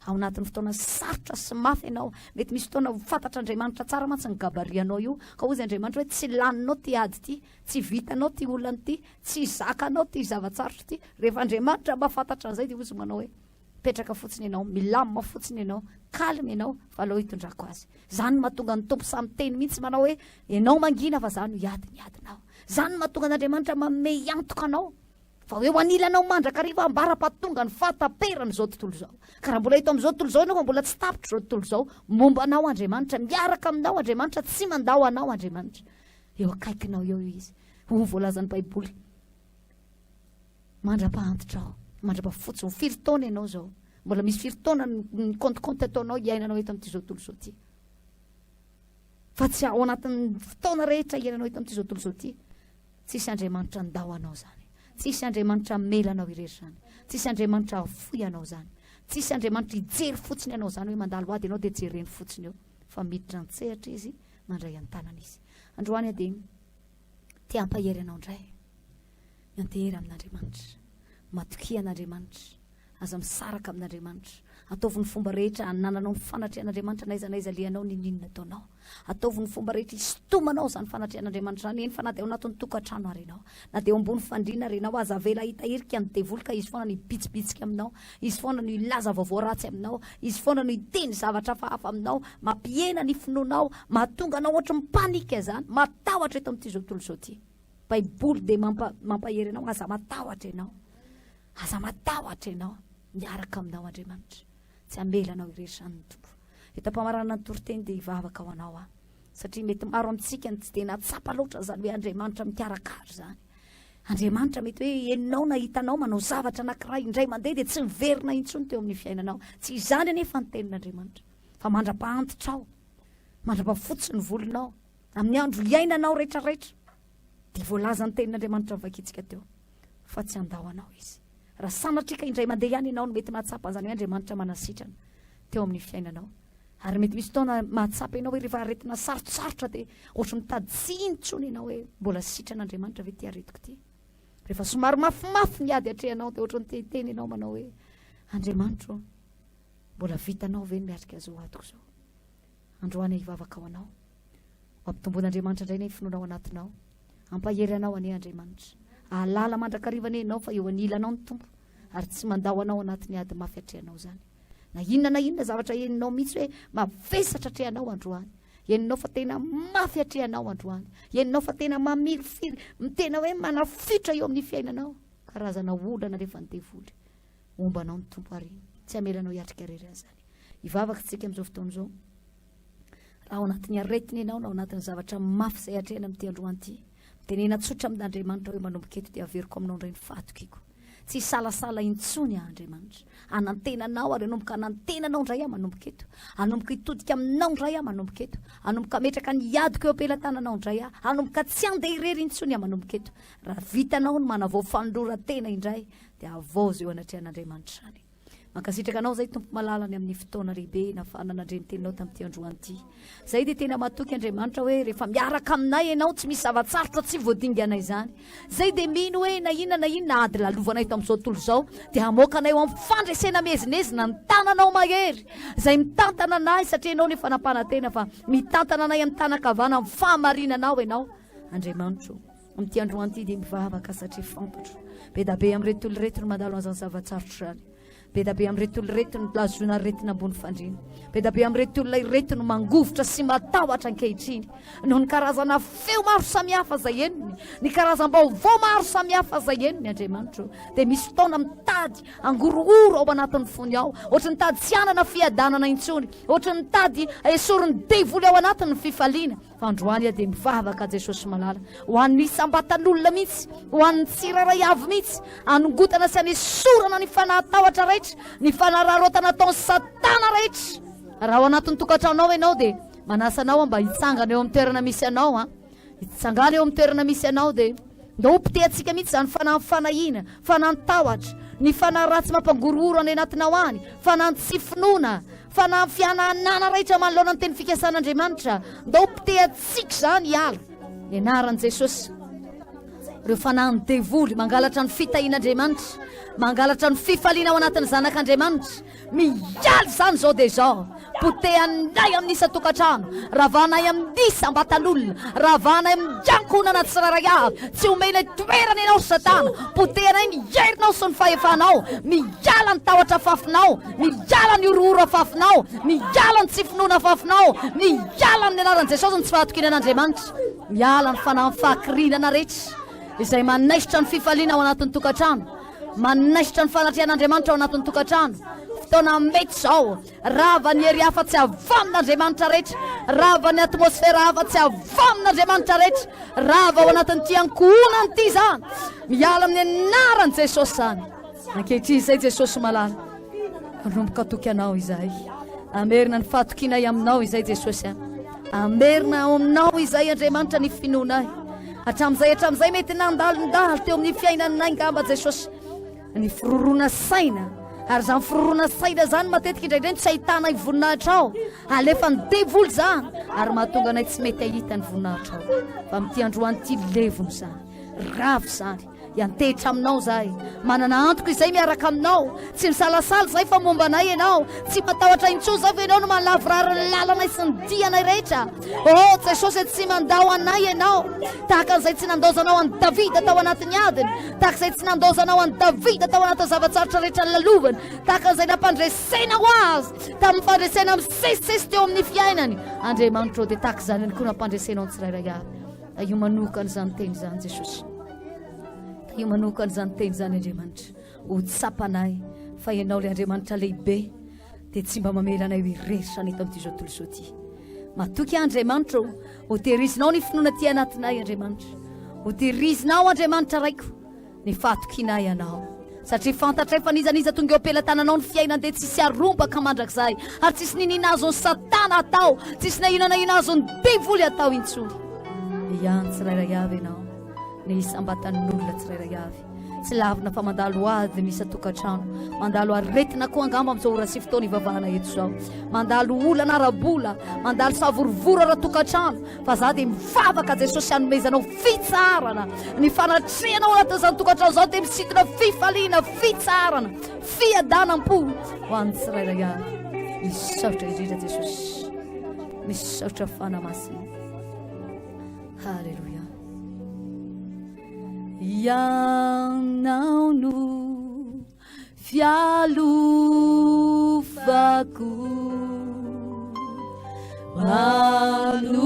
Ao anatin'ny fotoana sarotra sy mafy ianao. Mety misy fotoana ho fantatr'Andriamanitra tsara mantsy ny gabarianao io. Ka hozy Andriamanitra hoe tsy laninao ity ady ity, tsy vitanao ity olana ity, tsy zakanao ity zava-tsarotra ity. Rehefa Andriamanitra mahafantatra an'izay dia hozy manao hoe mipetraka fotsiny ianao, milamina fotsiny ianao, calme ianao fa aleo hitondrako azy. Izany no mahatonga ny Tompo samy miteny mihitsy manao hoe ianao mangina fa za no hiady ny adinao. Izany no mahatonga an'Andriamanitra manome antoka anao. Fa ho eo anilanao mandrakariva ambara-pahatonga ny fahataperan'izao tontolo izao. Ka raha mbola eto amin'izao tontolo izao ianao fa mbola tsy tapitra izao tontolo izao, momba anao Andriamanitra, miaraka aminao Andriamanitra, tsy mandao anao Andriamanitra. Eo akaikinao eo Izy. Ho voalazan'ny Baiboly. Mandra-pahantitrao, mandra-pahafotsy, ho firy taona ianao izao? Mbola misy firy taona ny compte-compte ataonao iainanao eto amin'ity izao tontolo izao ity? Fa tsy ao anatin'ny fotoana rehetra iainanao eto amin'ity izao tontolo izao ity. Tsisy Andriamanitra handao anao izany. Tsisy Andriamanitra hamela anao irery izany. Tsisy Andriamanitra hahafoy anao izany. Tsisy Andriamanitra hijery fotsiny anao izany hoe mandalo ady ianao dia jereny fotsiny eo. Fa miditra an-tsehatra Izy, mandray an-tanana Izy. Androany aho dia te hampahery anao indray. Miantehera amin'Andriamanitra. Matokia an'Andriamanitra. Aza misaraka amin'Andriamanitra. Ataovy ny fomba rehetra hanananao ny fanatrehan'Andriamanitra n'aiza n'aiza alehanao n'inon'inona ataonao. Ataovy ny fomba rehetra hisintomanao izany fanatrehan'Andriamanitra izany, eny fa na dia ao anatin'ny tokantrano ary ianao, na dia eo ambony fandriana ary ianao, aza avela hahita hirika ny devoly ka izy foana no hibitsibitsika aminao, izy foana no hilaza vaovao ratsy aminao, izy foana no hiteny zavatra hafahafa aminao, mampihena ny finoanao, mahatonga anao ohatry ny panique izany, matahotra eto amin'ity izao tontolo izao ity. Baiboly dia mampahery anao, aza matahotra ianao. Aza matahotra ianao, miaraka aminao Andriamanitra. Tsy hamela anao irery izany ny Tompo. Eto am-pamaranana ny toriteny dia hivavaka ho anao aho. Satria mety maro amintsika ny tsy dia nahatsapa loatra izany hoe Andriamanitra mikarakara izany. Andriamanitra mety hoe henonao na hitanao manao zavatra anankiray indray mandeha dia tsy miverina intsony teo amin'ny fiainanao. Tsy izany anefa ny tenin'Andriamanitra. Fa mandra-pahantitrao, mandra-pahafotsy ny volonao, amin'ny andro iainanao rehetrarehetra, dia voalaza ny tenin'Andriamanitra novakintsika teo. fa tsy handao anao Izy. Raha sanatria ka indray mandeha ihany ianao no mety mahatsapa an'izany hoe Andriamanitra manasitrana teo amin'ny fiainanao. Ary mety misy fotoana mahatsapa ianao hoe rehefa aretina sarotsarotra dia ohatry mitady tsiny intsony ianao hoe mbola sitrana Andriamanitra ve ity aretiko ity. Rehefa somary mafimafy ny ady atrehanao dia ohatry ny te hiteny ianao manao hoe Andriamanitra ô, mbola vitanao ve ny miatrika izao adiko izao? Androany aho hivavaka ho anao. Ho ampitomboin'Andriamanitra indray anie ny finoana ao anatinao. Hampahery anao anie Andriamanitra. Hahalala mandrakariva anie ianao fa eo anilanao ny Tompo ary tsy mandao anao anatin'ny ady mafy atrehanao izany. Na inona na inona zavatra henonao mihitsy hoe mavesatra atrehanao androany. Henonao fa tena mafy atrehanao androany. Henonao fa tena mamirifiry, tena hoe manafitra eo amin'ny fiainanao. Karazana olana alefan'ny devoly. Homba anao ny Tompo ary tsy hamela anao hiatrika irery an'izany. Hivavaka isika amin'izao fotoana izao. Raha ao anatin'ny aretina ianao na ao anatin'ny zavatra mafy izay atrehina amin'ity androany ity, mitenena tsotra amin'Andriamanitra hoe manomboka eto dia averiko aminao indray ny fahatokiako. Tsy hisalasala intsony aho Andriamanitra. Hanantena anao ary hanomboka hanantena anao indray aho manomboka eto. Hanomboka hitodika aminao indray aho manomboka eto. Hanomboka hametraka ny adiko eo am-pelatananao indray aho. Hanomboka tsy handeha irery intsony aho manomboka eto. Raha vitanao ny manavao fanoloran-tena indray dia havaozy eo anatrehan'Andriamanitra izany. Mankasitraka anao zay Tompo malala ny amin'ny fotoana lehibe nafahana nandre ny teninao tamin'ity androany ity. Zay dia tena matoky Andriamanitra hoe rehefa miaraka aminay ianao tsy misy zava-tsarotra tsy voadingana izany. Zay dia mino hoe na inona na inona ady lalovanay eto amin'izao tontolo izao dia hamoaka anay ho amin'ny fandresena miezinezina ny tananao mahery izay mitantana anay satria ianao no efa nampanantena fa mitantana anay amin'ny tanan-kavana amin'ny fahamarinanao ianao Andriamanitro. Amin'ity androany ity dia mivavaka satria fantatro. Be da be amin'ireto olona ireto no mandalo an'izany zava-tsarotra izany. Be da be amin'ireto olona ireto no lazoina aretina ambony fandriana. Be da be amin'ireto olona ireto no mangovitra sy matahotra ankehitriny noho ny karazana feo maro samihafa izay henony, ny karazam-baovao maro samihafa izay henony. Andriamanitro dia misy fotoana mitady hangorohoro ao anatin'ny fony ao, ohatry ny tady tsy hanana fiadanana intsony, ohatry ny tady esorin'ny devoly ao anatiny ny fifaliana. Fa androany aho dia mivavaka Jesosy malala ho an'ny isam-batan'olona mihitsy, ho an'ny tsirairay avy mihitsy, hanongotana sy hanesorana ny fanahy tahotra rehetra, ny fanararaotana ataon'i Satana rehetra. Raha ao anatin'ny tokantranonao ianao dia manasa anao aho mba hitsangana eo amin'ny toerana misy anao an. Hitsangana eo amin'ny toerana misy anao dia ndao hopotehantsika mihitsy izany fanahy fanahiana, fanahy tahotra, ny fanahy ratsy mampangorohoro any anatinao any, fanahy tsy finoana, Fanahy fihanahana raitra manoloana ny teny fikasan'Andriamanitra. Ndao potehantsika izany hiala. Ny anaran'i Jesosy. Ireo fanahin'ny devoly mangalatra ny fitahian'Andriamanitra, mangalatra ny fifaliana ao anatin'ny zanak'Andriamanitra. Miala izany izao dia izao. Potehanay amin'ny isan-tokantrano, ravanay amin'ny isam-batan'olona, ravanay amin'ny ankohonana tsirairay avy. Tsy omenay toerana ianao ry Satana. Potehanay ny herinao sy ny fahefanao. Miala ny tahotra afafinao. Miala ny horohoro afafinao, miala ny tsy finoana afafinao, miala amin'ny anaran'i Jesosy ny tsy fahatokiana an'Andriamanitra, miala ny fanahin'ny fahakirinana rehetra izay manaisotra ny fifaliana ao anatin'ny tokantrano, manaisotra ny fanatrehan'Andriamanitra ao anatin'ny tokantrano. Fotoana mety izao, rava ny hery hafa tsy avy amin'Andriamanitra rehetra, rava ny atmosfera hafa tsy avy amin'Andriamanitra rehetra, rava ao anatin'ity ankohonana ity izany, miala amin'ny anaran'i Jesosy izany. Ankehitriny izay Jesosy malala, manomboka toky Anao izahay. Amerina ny fahatokianay Aminao izay Jesosy a. Amerina ao Aminao izay Andriamanitra ny finoanay. Hatramin'izay hatramin'izay mety nandalondalo teo amin'ny fiainanay ngamba Jesosy ny firoroana saina. Ary izany firoroana saina izany matetika indraindray no tsy ahitanay voninahitra ao. Alefan'ny devoly izany ary mahatonga anay tsy mety hahita ny voninahitra ao. Fa amin'ity androany ity levona izany, rava izany. Hiantehitra aminao izahay. Manana antoka izay miaraka aminao. Tsy misalasala izahay fa momba anay ianao. Tsy matahotra intsony izahay fa ianao no mahalavorary ny lalanay sy ny dianay rehetra. Oh Jesosy, tsy mandao anay ianao. Tahaka an'izay tsy nandaozanao an'i Davida tao anatin'ny adiny. Tahaka izay tsy nandaozanao an'i Davida tao anatin'ny zava-tsarotra rehetra nolalovany. Tahaka an'izay nampandresenao azy tamin'ny fandresena misesisesy teo amin'ny fiainany. Andriamanitro, dia tahaka izany ihany koa nampandresenao ny tsirairay avy. Tahio manokana izany teny izany Jesosy. Tahio manokana izany teny izany Andriamanitra. Ho tsapanay fa Ianao ilay Andriamanitra lehibe dia tsy mba mamela anay ho irery izany eto amin'ity izao tontolo izao ity. Matoky aho Andriamanitra o, ho tehirizinao ny finoana aty anatinay Andriamanitra. Ho tehirizinao Andriamanitra Raiko. Ny fahatokianay Anao. Satria fantatray fa n'iza n'iza tonga eo am-pelatananao ny fiainany dia tsisy harombaka mandrakizay, ary tsisy niniana azon'i Satana atao, tsisy na inona na inona azon'ny devoly atao intsony. Ihany tsirairay avy Ianao, ny isam-batan'olona tsirairay avy. Tsy lavina fa mandalo ady ny isan-tokantrano, mandalo aretina koa angamba amin'izao ora sy fotoana ivavahana eto izao, mandalo olana ara-bola, mandalo savorovoro ara-tokantrano, Fa za dia mivavaka Jesosy hanomezanao fitsaharana. Ny fanatrehanao anatin'izany tokantrano izany dia misintona fifaliana, fitsaharana, fiadanam-po ho an'ny tsirairay avy. Misaotra indrindra Jesosy. Misaotra Fanahy Masina. Haleloia. Ianao no Fialofako manodidina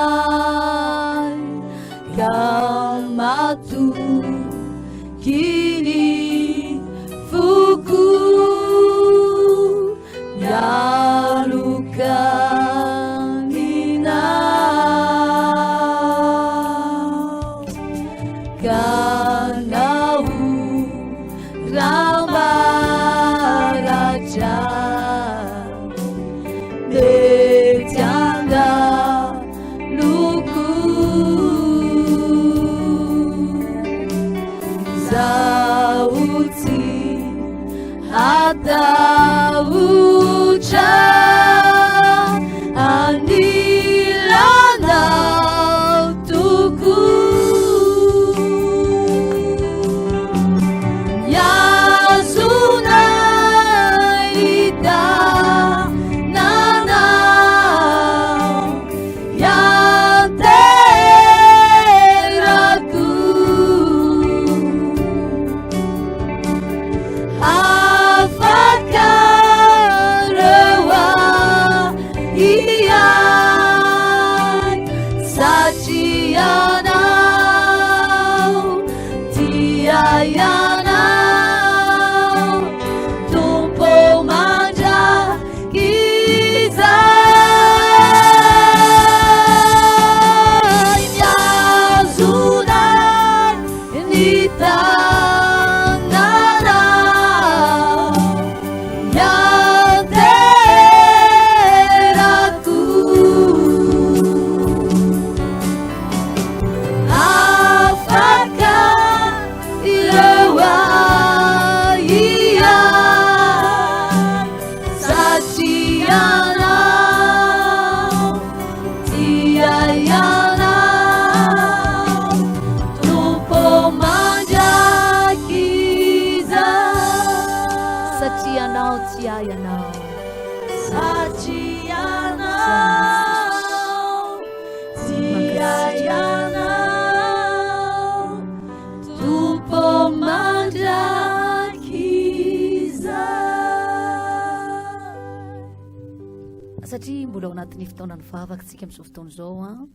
ahy ka matoky ny foko mialoka aminao ka na oram-baratra mety handaloko izaho tsy Hatahotra anilanao tokoa. Miazona ny tananao. Ianao, Tompo mandrakizay. Mihazona ny tananao, hianterako. Afaka ireo ahiahy satria Ianao tia Ianao Tompo mandrakizay. Satria Ianao tia Ianao. Satria Ianao tia Ianao Tompo mandrakizay. Satria mbola ao anatin'ny fotoanan'ny vavaka tsika amin'izao fotoana izao an.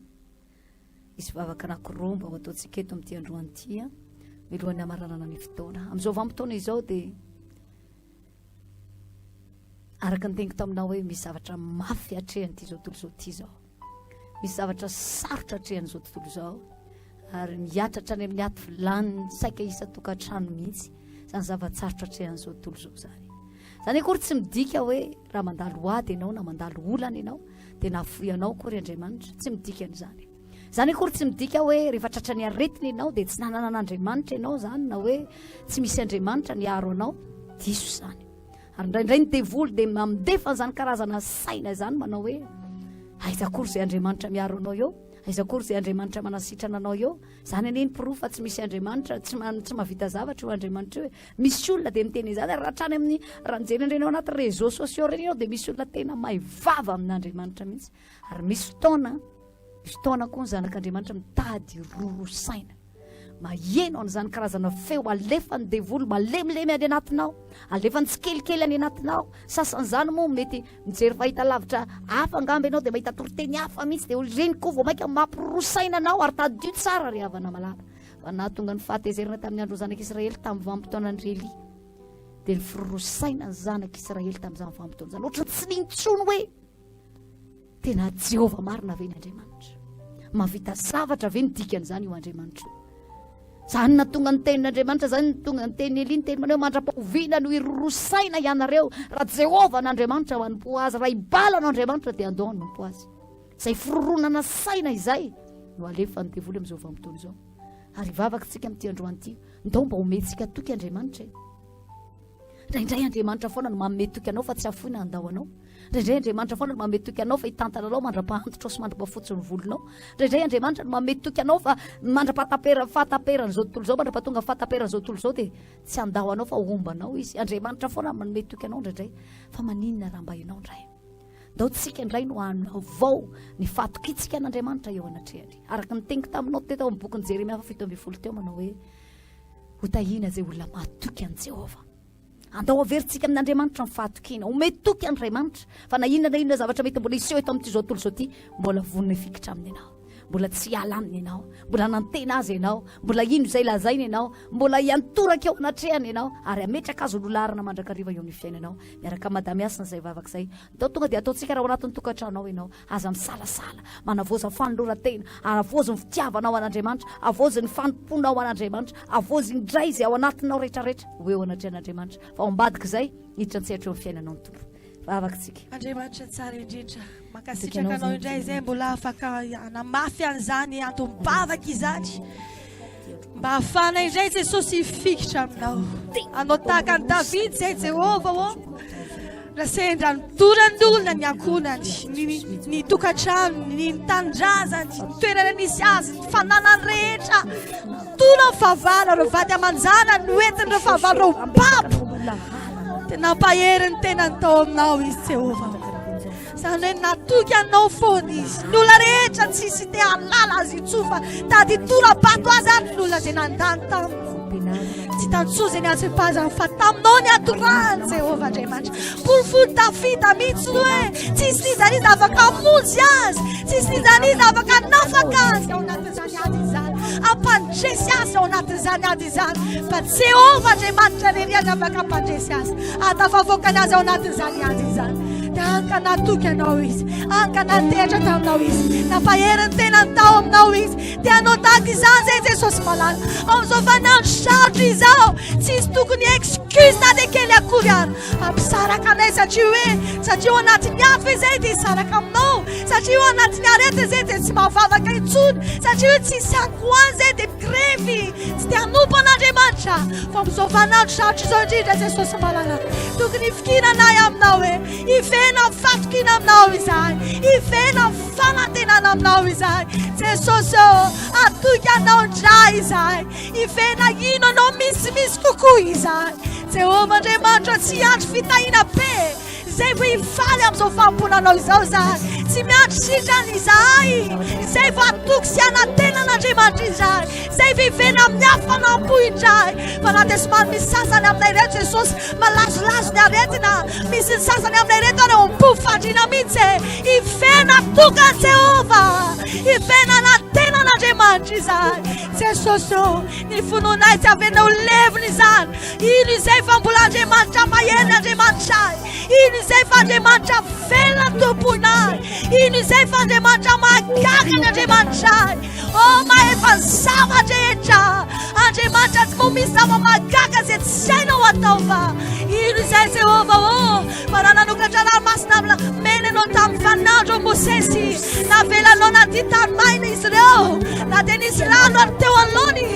Hisy vavaka anankiroa mba ho ataontsika eto amin'ity androany ity an. Milohan'ny hamaranana ny fotoana. Amin'izao vanim-potoana izao dia araka ny teniko taminao hoe misy zavatra mafy atrehan'ity izao tontolo izao ity izao. Misy zavatra sarotra atrehan'izao tontolo izao ary mihatra hatrany amin'ny aty vilany saika isan-tokantrano mihitsy izany zava-tsarotra atrehan'izao tontolo izao izany. Izany akory tsy midika hoe raha mandalo ady ianao na mandalo olana ianao dia nahafoy anao akory Andriamanitra. Tsy midika an'izany. Izany akory tsy midika hoe rehefa tratran'ny aretina ianao dia tsy nanana an'Andriamanitra ianao izany na hoe tsy misy Andriamanitra niaro anao. Diso izany. Ary indraindray ny devoly dia mandefa an'izany karazana saina izany manao hoe aiza akory izay Andriamanitra miaro anao eo? Aiza akory izay Andriamanitra manasitrana anao eo? Izany anie ny porofo fa tsy misy Andriamanitra, tsy tsy mahavita zavatra io Andriamanitra io e. Misy olona dia miteny izany ary raha hatrany amin'ny raha mijery an'ireny ao anaty réseaux sociaux ireny ianao dia misy olona tena mahay vava amin'Andriamanitra mihitsy. Ary misy fotoana, misy fotoana koa ny zanak'Andriamanitra mitady roro saina. Maheno an'izany karazana feo alefan'ny devoly malemilemy any anatinao, alefany tsikelikely any anatinao. Sasan'izany moa mety mijery fahitalavitra hafa angamba ianao dia mahita toriteny hafa mihitsy dia ireny koa vao mainka mampiroro saina anao ary tadidio tsara ry havana malala fa nahatonga ny fahatezerana tamin'ny andron'ny zanak'Israely tamin'ny vanim-potoanan'i Elia dia nifiroro saina ny zanak'Israely tamin'izany vanim-potoana izany. Ohatran'ny tsy nino intsony hoe Tena Jehovah marina ve ny Andriamanitra? Mahavita zavatra ve ny dikan'izany io Andriamanitra io? Izany nahatonga ny tenin'Andriamanitra, izany no tonga ny tenin'i Elia, niteny manao hoe mandra-pahoviana no hiroro saina ianareo, raha Jehovah n'Andriamanitra manompo azy, raha i Bala no Andriamanitra dia andao hanompo azy. Izay firoronana saina izay no alefan'ny devoly amin'izao vanim-potoana izao. Ary hivavaka isika amin'ity androany ity, ndao mba homentsika toky Andriamanitra e. Indraindray Andriamanitra foana no manome toky anao fa tsy hafoy na handao anao. Indraindray Andriamanitra foana no manome toky anao fa hitantana anao mandra-pahantitrao sy mandra-pahafotsy ny volonao. Indraindray Andriamanitra no manome toky anao fa mandra-pahatapera fahataperan'izao tontolo izao, mandra-pahatonga fahataperan'izao tontolo izao dia tsy handao anao fa homba anao izy. Andriamanitra foana no manome toky anao indraindray. Fa maninona raha mba ianao indray? Ndao tsika indray no hanavao ny fahatokiantsika an'Andriamanitra eo anatrehany. Araka ny teniko taminao teto amin'ny bokin'i Jeremia faha 17 teo manao hoe Ho tahiana izay olona mahatoky an'i Jehovah. Andao haverintsika amin'Andriamanitra ny fahatokiana. Omeo toky Andriamanitra fa na inona na inona zavatra mety mbola hiseho eto amin'ity izao tontolo izao ity, mbola vonona hifikitra aminy ianao. Mbola tsy hiala aminy ianao. Mbola hanantena azy ianao. Mbola hino izay lazainy ianao. Mbola hiantoraka eo anatrehany ianao ary hametraka azy ho lohalaharana mandrakariva eo amin'ny fiainanao. Miaraka amin'i Madame Hasina izay vavaka izay. Andao tonga dia ataontsika raha ao anatin'ny tokantranonao ianao. Aza misalasala, manavaoza fanoloran-tena, havaozy ny fitiavanao an'Andriamanitra, havaozy ny fanompoanao an'Andriamanitra, havaozy indray izay ao anatinao rehetrarehetra ho eo anatrehan'Andriamanitra. Fa ao ambadik'izay, hiditra an-tsehatra eo amin'ny fiainanao ny Tompo. Vavaka isika. Andriamanitra tsara indrindra, mankasitraka anao indray izay mbola afaka hanamafy an'izany antom-bavaka izany. Mba hahafahana indray Jesosy hifikitra aminao. Anao tahaka an'i Davida izay Jehovah ô. Raha sendra nitoran'ny olona ny ankohonany, ny, ny tokantranony, ny tanindrazany, ny toerana nisy azy, ny fananany rehetra, nitona ny fahavalo, ireo vady aman-janany noentin'ireo fahavalo ireo babo. Dia nampahery ny tenany tao aminao izy Jehovah. Izany hoe natoky anao foana izy. Ny olona rehetra tsisy te hahalala azy intsony fa tady hitora-bato azy ary ny olona izay nandany taminy. Tsy hitany intsony izay niantsipazany fa taminao ny hatorahany Jehovah Andriamanitra. Porofoin'i Davida mihitsy ny hoe tsisy n'iza n'iza afaka hamonjy azy, tsisy n'iza n'iza afaka hanafaka azy ao anatin'izany ady izany. hampandresy azy ao anatin'izany ady izany, fa Jehovah Andriamanitra irery ihany afaka hampandresy azy, hahatafavoakany azy ao anatin'izany ady izany. Dia anka natoky anao izy, anka nantehatra taminao izy, nampahery ny tenany tao aminao izy. Dia hanao tahaka izany izay Jesosy malala. Amin'izao fanandro sarotra izao, tsy hisy tokony excuse na dia kely akory ary hampisaraka anay satria hoe satria ao anatin'ny ady ve izay dia hisaraka aminao, satria ao anatin'ny aretina izay dia tsy mahavavaka intsony, satria hoe tsy hisy ankohany izay dia migrevy, tsy te hanompo an'Andriamanitra. Fa amin'izao fanandro sarotra izao indrindra Jesosy malala, tokony hifikiranay aminao hoe hivena amin'ny fatokiana aminao izahay, hivena amin'ny fanantenana aminao izahay. Jesosy ô, hatoky anao indray izahay. Hivena hino anao misimisy kokoa izahay. Jehovah Andriamanitra, tsy hiandry fitahiana be izay vao hifaly amin'izao fanompoana anao izao izahay. Tsy miandry sitrana izahay izay vao hatoky sy hanantena an'Andriamanitra izahay. Izay vao hivena amin'ny hafanam-po indray. Fa na dia somary misy sasany aminay ireto Jesosy, malazolazo ny aretina, misy ny sasany aminay ireto ary eo am-po fandriana mihitsy e. Hivena tokana Jehovah, hivena anantena an'Andriamanitra izahay. Jesosy ô, ny finoanay tsy avelona ho levona izany. Ino izay fa mbola Andriamanitra mahery ny Andriamanitray. Ino izay fa Andriamanitra velona ny Tomponay. Ino izay fa Andriamanitra mahagaga ny Andriamanitray. Oh, mahefa ny zava-drehetra. Andriamanitra tsy moa misy zava-mahagaga izay tsy hainao atao fa ino izay Jehovah ô, fa raha nanokatra ranomasina mena ianao tamin'ny fanandro Mosesy, navelanao nandia tany maina izy ireo, na dia nisy rano ary teo anoloany,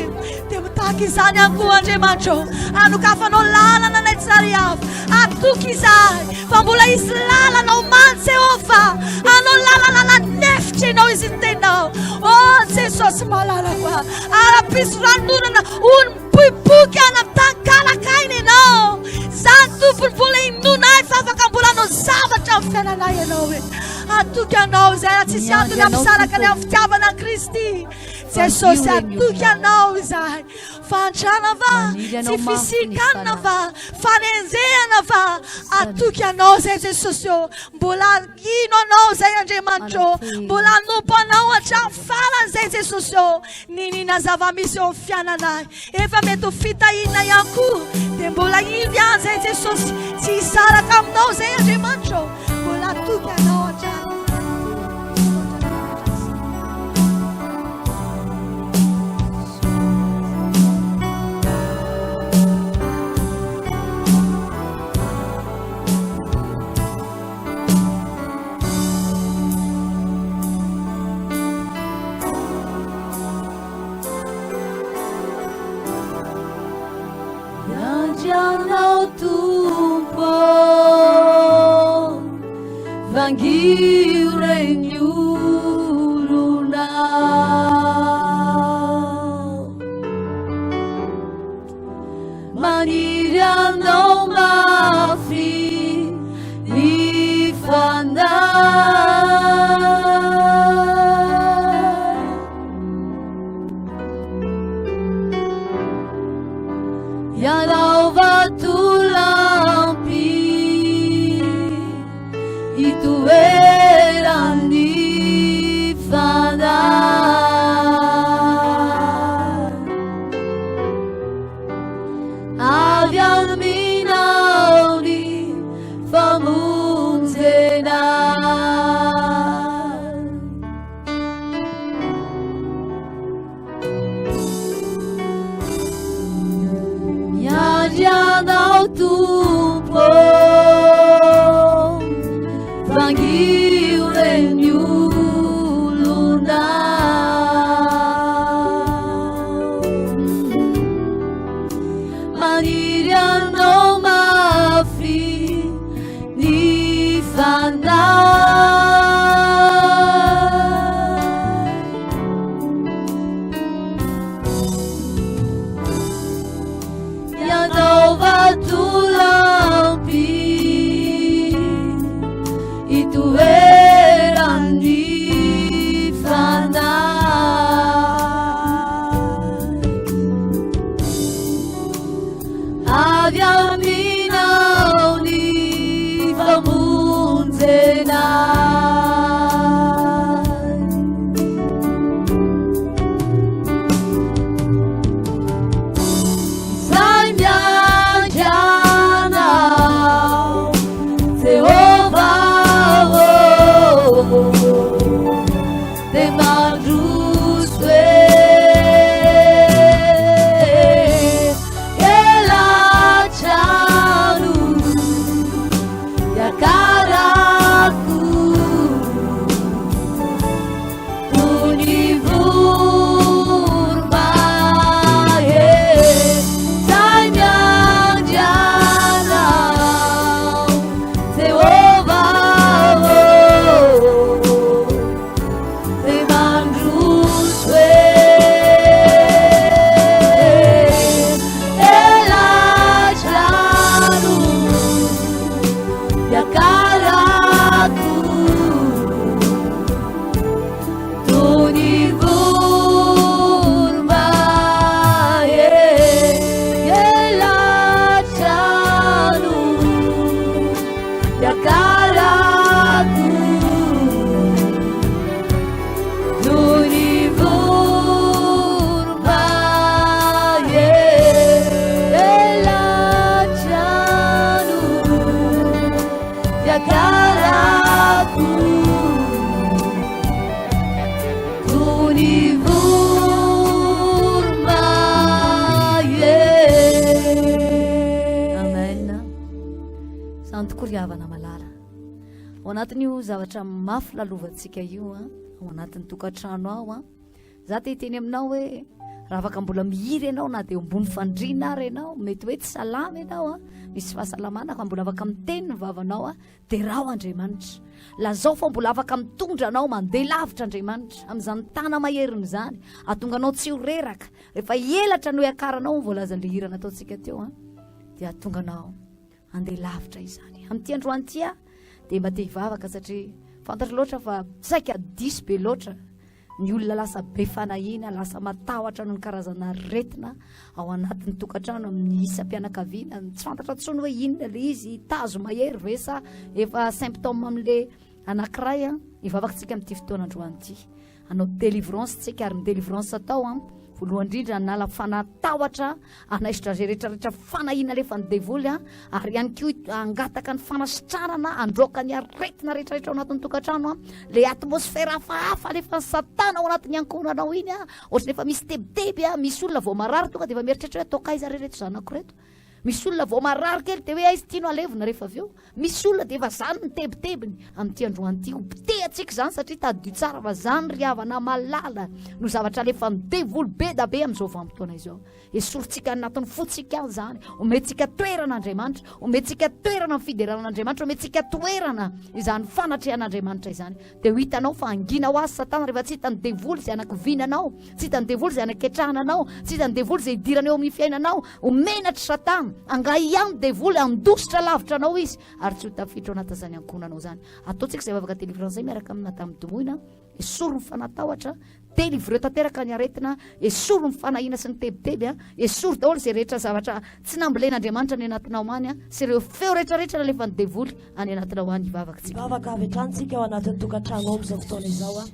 dia ho tahaka izany ihany koa Andriamanitra ô, hanokafanao lalana anay tsirairay avy. Hatoky izahay fa mbola hisy lalana ho many Jehovah, hanao lalana nanefitra ianao izy ny teninao. Oh Jesosy malalako a, ara-pisy ranonorana ony mipoipoika any amin'ny tany kalakaina ianao. Izany tompony mbola inoana ahy fa afaka mbola hanao zavatra amin'ny fiainanay ianao e. Hatoky anao izay raha tsisy antony hampisaraka ny amin'ny fitiavana an'i Kristy. Jesosy hatoky anao izahay. Fahantrana va? Tsy fisian-kanina va? Fanenjehana va? Hatoky anao izay Jesosy ô. Mbola hino anao izay Andriamanitra ô. Mbola hanompo anao hatramin'ny farany izay Jesosy ô. Niniana zava-misy eo amin'ny fiainanay. Efa mety ho fitahiana ihany koa. Dia mbola hino ihany izay Jesosy. Tsy hisaraka aminao izay Andriamanitra ô. Mbola hatoky anao hatrany. Miandry anao Tompo, vangio re ny olonao. Maniry anao mafy ny fanahy. Ianao vatolampy itoeran'ny fanahy. Avy aminao ny famonjena. Miandry anao Tompo, vangio re ny olona. Maniry anao mafy ny fanahy. Ianao vatolampy itoeran'ny fanahy. Avy aminao ny famonjena. Tompoko ry havana malala. Ao anatin'io zavatra mafy lalovantsika io an, ao anatin'ny tokantrano ao an, za te hiteny aminao hoe raha afaka mbola mihira ianao na dia ambony fandriana ary ianao, mety hoe tsy salama ianao an, misy fahasalamana fa mbola afaka miteny ny vavanao an, derao Andriamanitra. Lazao fa mbola afaka mitondra anao mandeha lavitra Andriamanitra amin'izany tana maheriny izany, ahatonga anao tsy ho reraka. Rehefa elatra no iakaranao, voalazan'ilay hira nataontsika teo an, dia hahatonga anao Andeha lavitra izany. Amin'ity androany ity aho dia mba te hivavaka satria fantatro loatra fa saika diso be loatra ny olona lasa be fanahiana, lasa matahotra noho ny karazana aretina ao anatin'ny tokantrano amin'ny isam-pianakaviana. Tsy fantatra intsony hoe inona ilay izy, tazo mahery ve sa efa symptôme amin'ilay anankiray. Hivavaka isika amin'ity fotoana androany ity. Hanao délivrance tsika ary ny délivrance atao an, voalohany indrindra hanala fanahy tahotra, hanaisotra izay rehetra rehetra fanahiana alefan'ny devoly an, ary ihany koa hangataka ny fanasitranana, handroaka ny aretina rehetra rehetra ao anatin'ny tokantrano an, le atmosphère hafahafa alefan'ny satana ao anatin'ny ankohonanao iny an, ohatran'ny efa misy tebiteby an, misy olona vao marary tonga dia efa mieritreritra hoe ataoko aiza re ireto zanako ireto. Misy olona vao marary kely dia hoe aiza ity no alevina rehefa avy eo. Misy olona dia efa zany ny tebitebiny amin'ity androany ity. Ho potehantsika izany satria tadidio tsara fa zany ry havana malala no zavatra alefan'ny devoly be da be amin'izao vanim-potoana izao. Esorintsika anatin'ny fontsika any izany. Omentsika toerana Andriamanitra. Omentsika toerana ny fiderana an'Andriamanitra. Omentsika toerana izany fanatrehan'Andriamanitra izany. Dia ho hitanao fa hangina ho azy Satana rehefa tsy hitan'ny devoly izay hanakiviana anao, tsy hitan'ny devoly izay hanaketrahana anao, tsy hitan'ny devoly izay hidirana eo amin'ny fiainanao. Ho menatra Satana, angaha ihany devoly handositra lavitra anao izy ary tsy ho tafiditra ao anatin'izany ankohonanao izany. Ataontsika izay vavaka délivrance izay miaraka amin'ny Madame Domoina. Esory ny fanahy-tahotra, Delivreo tanteraka ny aretina, esory ny fanahiana sy ny tebiteby, esory daholo izay rehetra zavatra tsy nambolen'Andriamanitra any anatinao any sy ireo feo rehetra rehetra nalefan'ny devoly any anatinao any. Hivavaka tsika. Hivavaka avy hatrany tsika ao anatin'ny tokantrano ao amin'izao fotoana izao.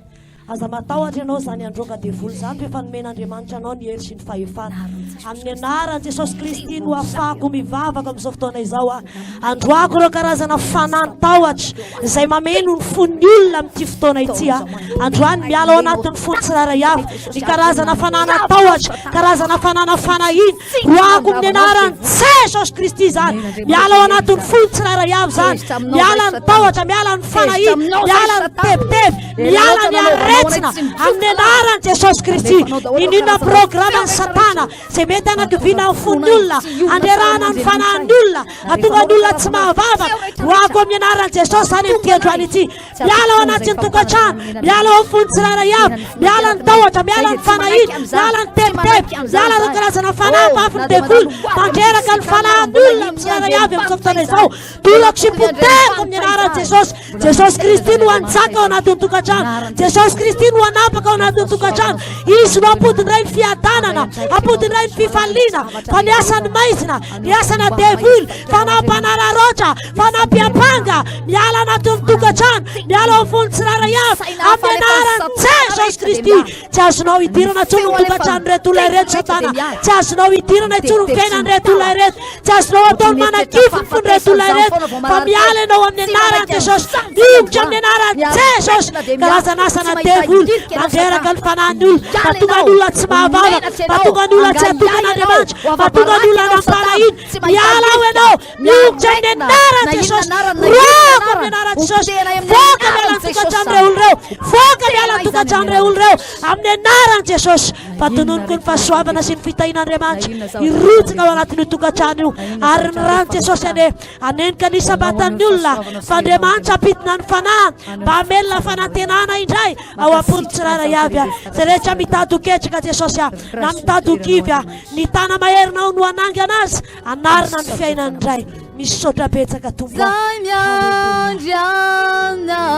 Aza matahotra ianao izany handroaka devoly izany fa efa nomen'Andriamanitra anao ny hery sy ny fahefana. Amin'ny anaran'i Jesosy Kristy no afahako mivavaka amin'izao fotoana izao aho. Androako ireo karazana fanahy tahotra izay mameno ny fon'ny olona amin'ity fotoana ity aho. Androany miala ao anatin'ny fo tsirairay avy ny karazana fanana tahotra, karazana fanana fanahiana. Roako amin'ny anaran'i Jesosy Kristy izany. Miala ao anatin'ny fo tsirairay avy izany. Miala ny tahotra, miala ny fanahiana, miala ny tebiteby, miala ny aretina amin'ny anaran'i Jesosy Kristy. Ninoana programan'i Satana izay mety hanakiviana ny fon'ny olona, handrerahana ny fanahin'ny olona, hahatonga ny olona tsy mahavavaka. Roako amin'ny anaran'i Jesosy izany amin'ity androany ity. Miala ao anatin'ny tokantrano, miala ao amin'ny fon'ny tsirairay avy, miala ny tahotra, miala ny fanahiana, miala ny tebiteby, miala ireo karazana fanahy ampafin'ny devoly, mandreraka ny fanahin'ny olona amin'ny tsirairay avy amin'izao fotoana izao. Dolako sy potehiko amin'ny anaran'i Jesosy. Jesosy Kristy no hanjaka ao anatin'ny tokantrano. Jesosy Kristy no hanapaka ao anatin'ny tokantrano. Izy no hampody indray ny fiadanana, hampody indray ny fifaliana. Fa ny asan'ny maizina, ny asana devoly, fanahy mpanararaotra, fanahy mpiampanga, miala anatin'ny tokantrano, miala ao amin'ny fon'ny tsirairay avy, amin'ny anaran'i Jesosy Kristy. Tsy azonao idirana intsony ny tokantranon'ireto olona ireto, Satana. Tsy azonao idirana intsony ny fiainan'ireto olona ireto. Tsy azonao atao ny manakivy ny fon'ireto olona ireto. Fa miala ianao amin'ny anaran'i Jesosy. Miongotra amin'ny anaran'i Jesosy. Karazana asana devoly mandreraka ny fanahin'ny olona. Mahatonga ny olona tsy mahavavaka. Mahatonga ny olona tsy hatoky an'Andriamanitra. Mahatonga ny olona hanam-panahiana. Miala ao ianao. Miongotra amin'ny anaran'i Jesosy. Roako amin'ny anaran'i Jesosy. Voaka miala ny tokantranon'ireo olona ireo. Voaka miala ny tokantranon'ireo olona ireo. Amin'ny anaran'i Jesosy. Fa tononiko ny fahasoavana sy ny fitahian'Andriamanitra hirotsaka ao anatin'io tokantrano io. Ary ny ran'i Jesosy anie hanenika ny isam-batan'ny olona. Fa Andriamanitra hampidina ny fanahiny mba hamelona fanantenana indray ao am-pon'ny tsirairay avy. Izay rehetra mitady ho ketraka Jesosy na mitady ho kivy, ny tana-maherinao no hanangana azy. Anarina ny fiainany indray. Misaotra betsaka Tompo. Zay miandry anao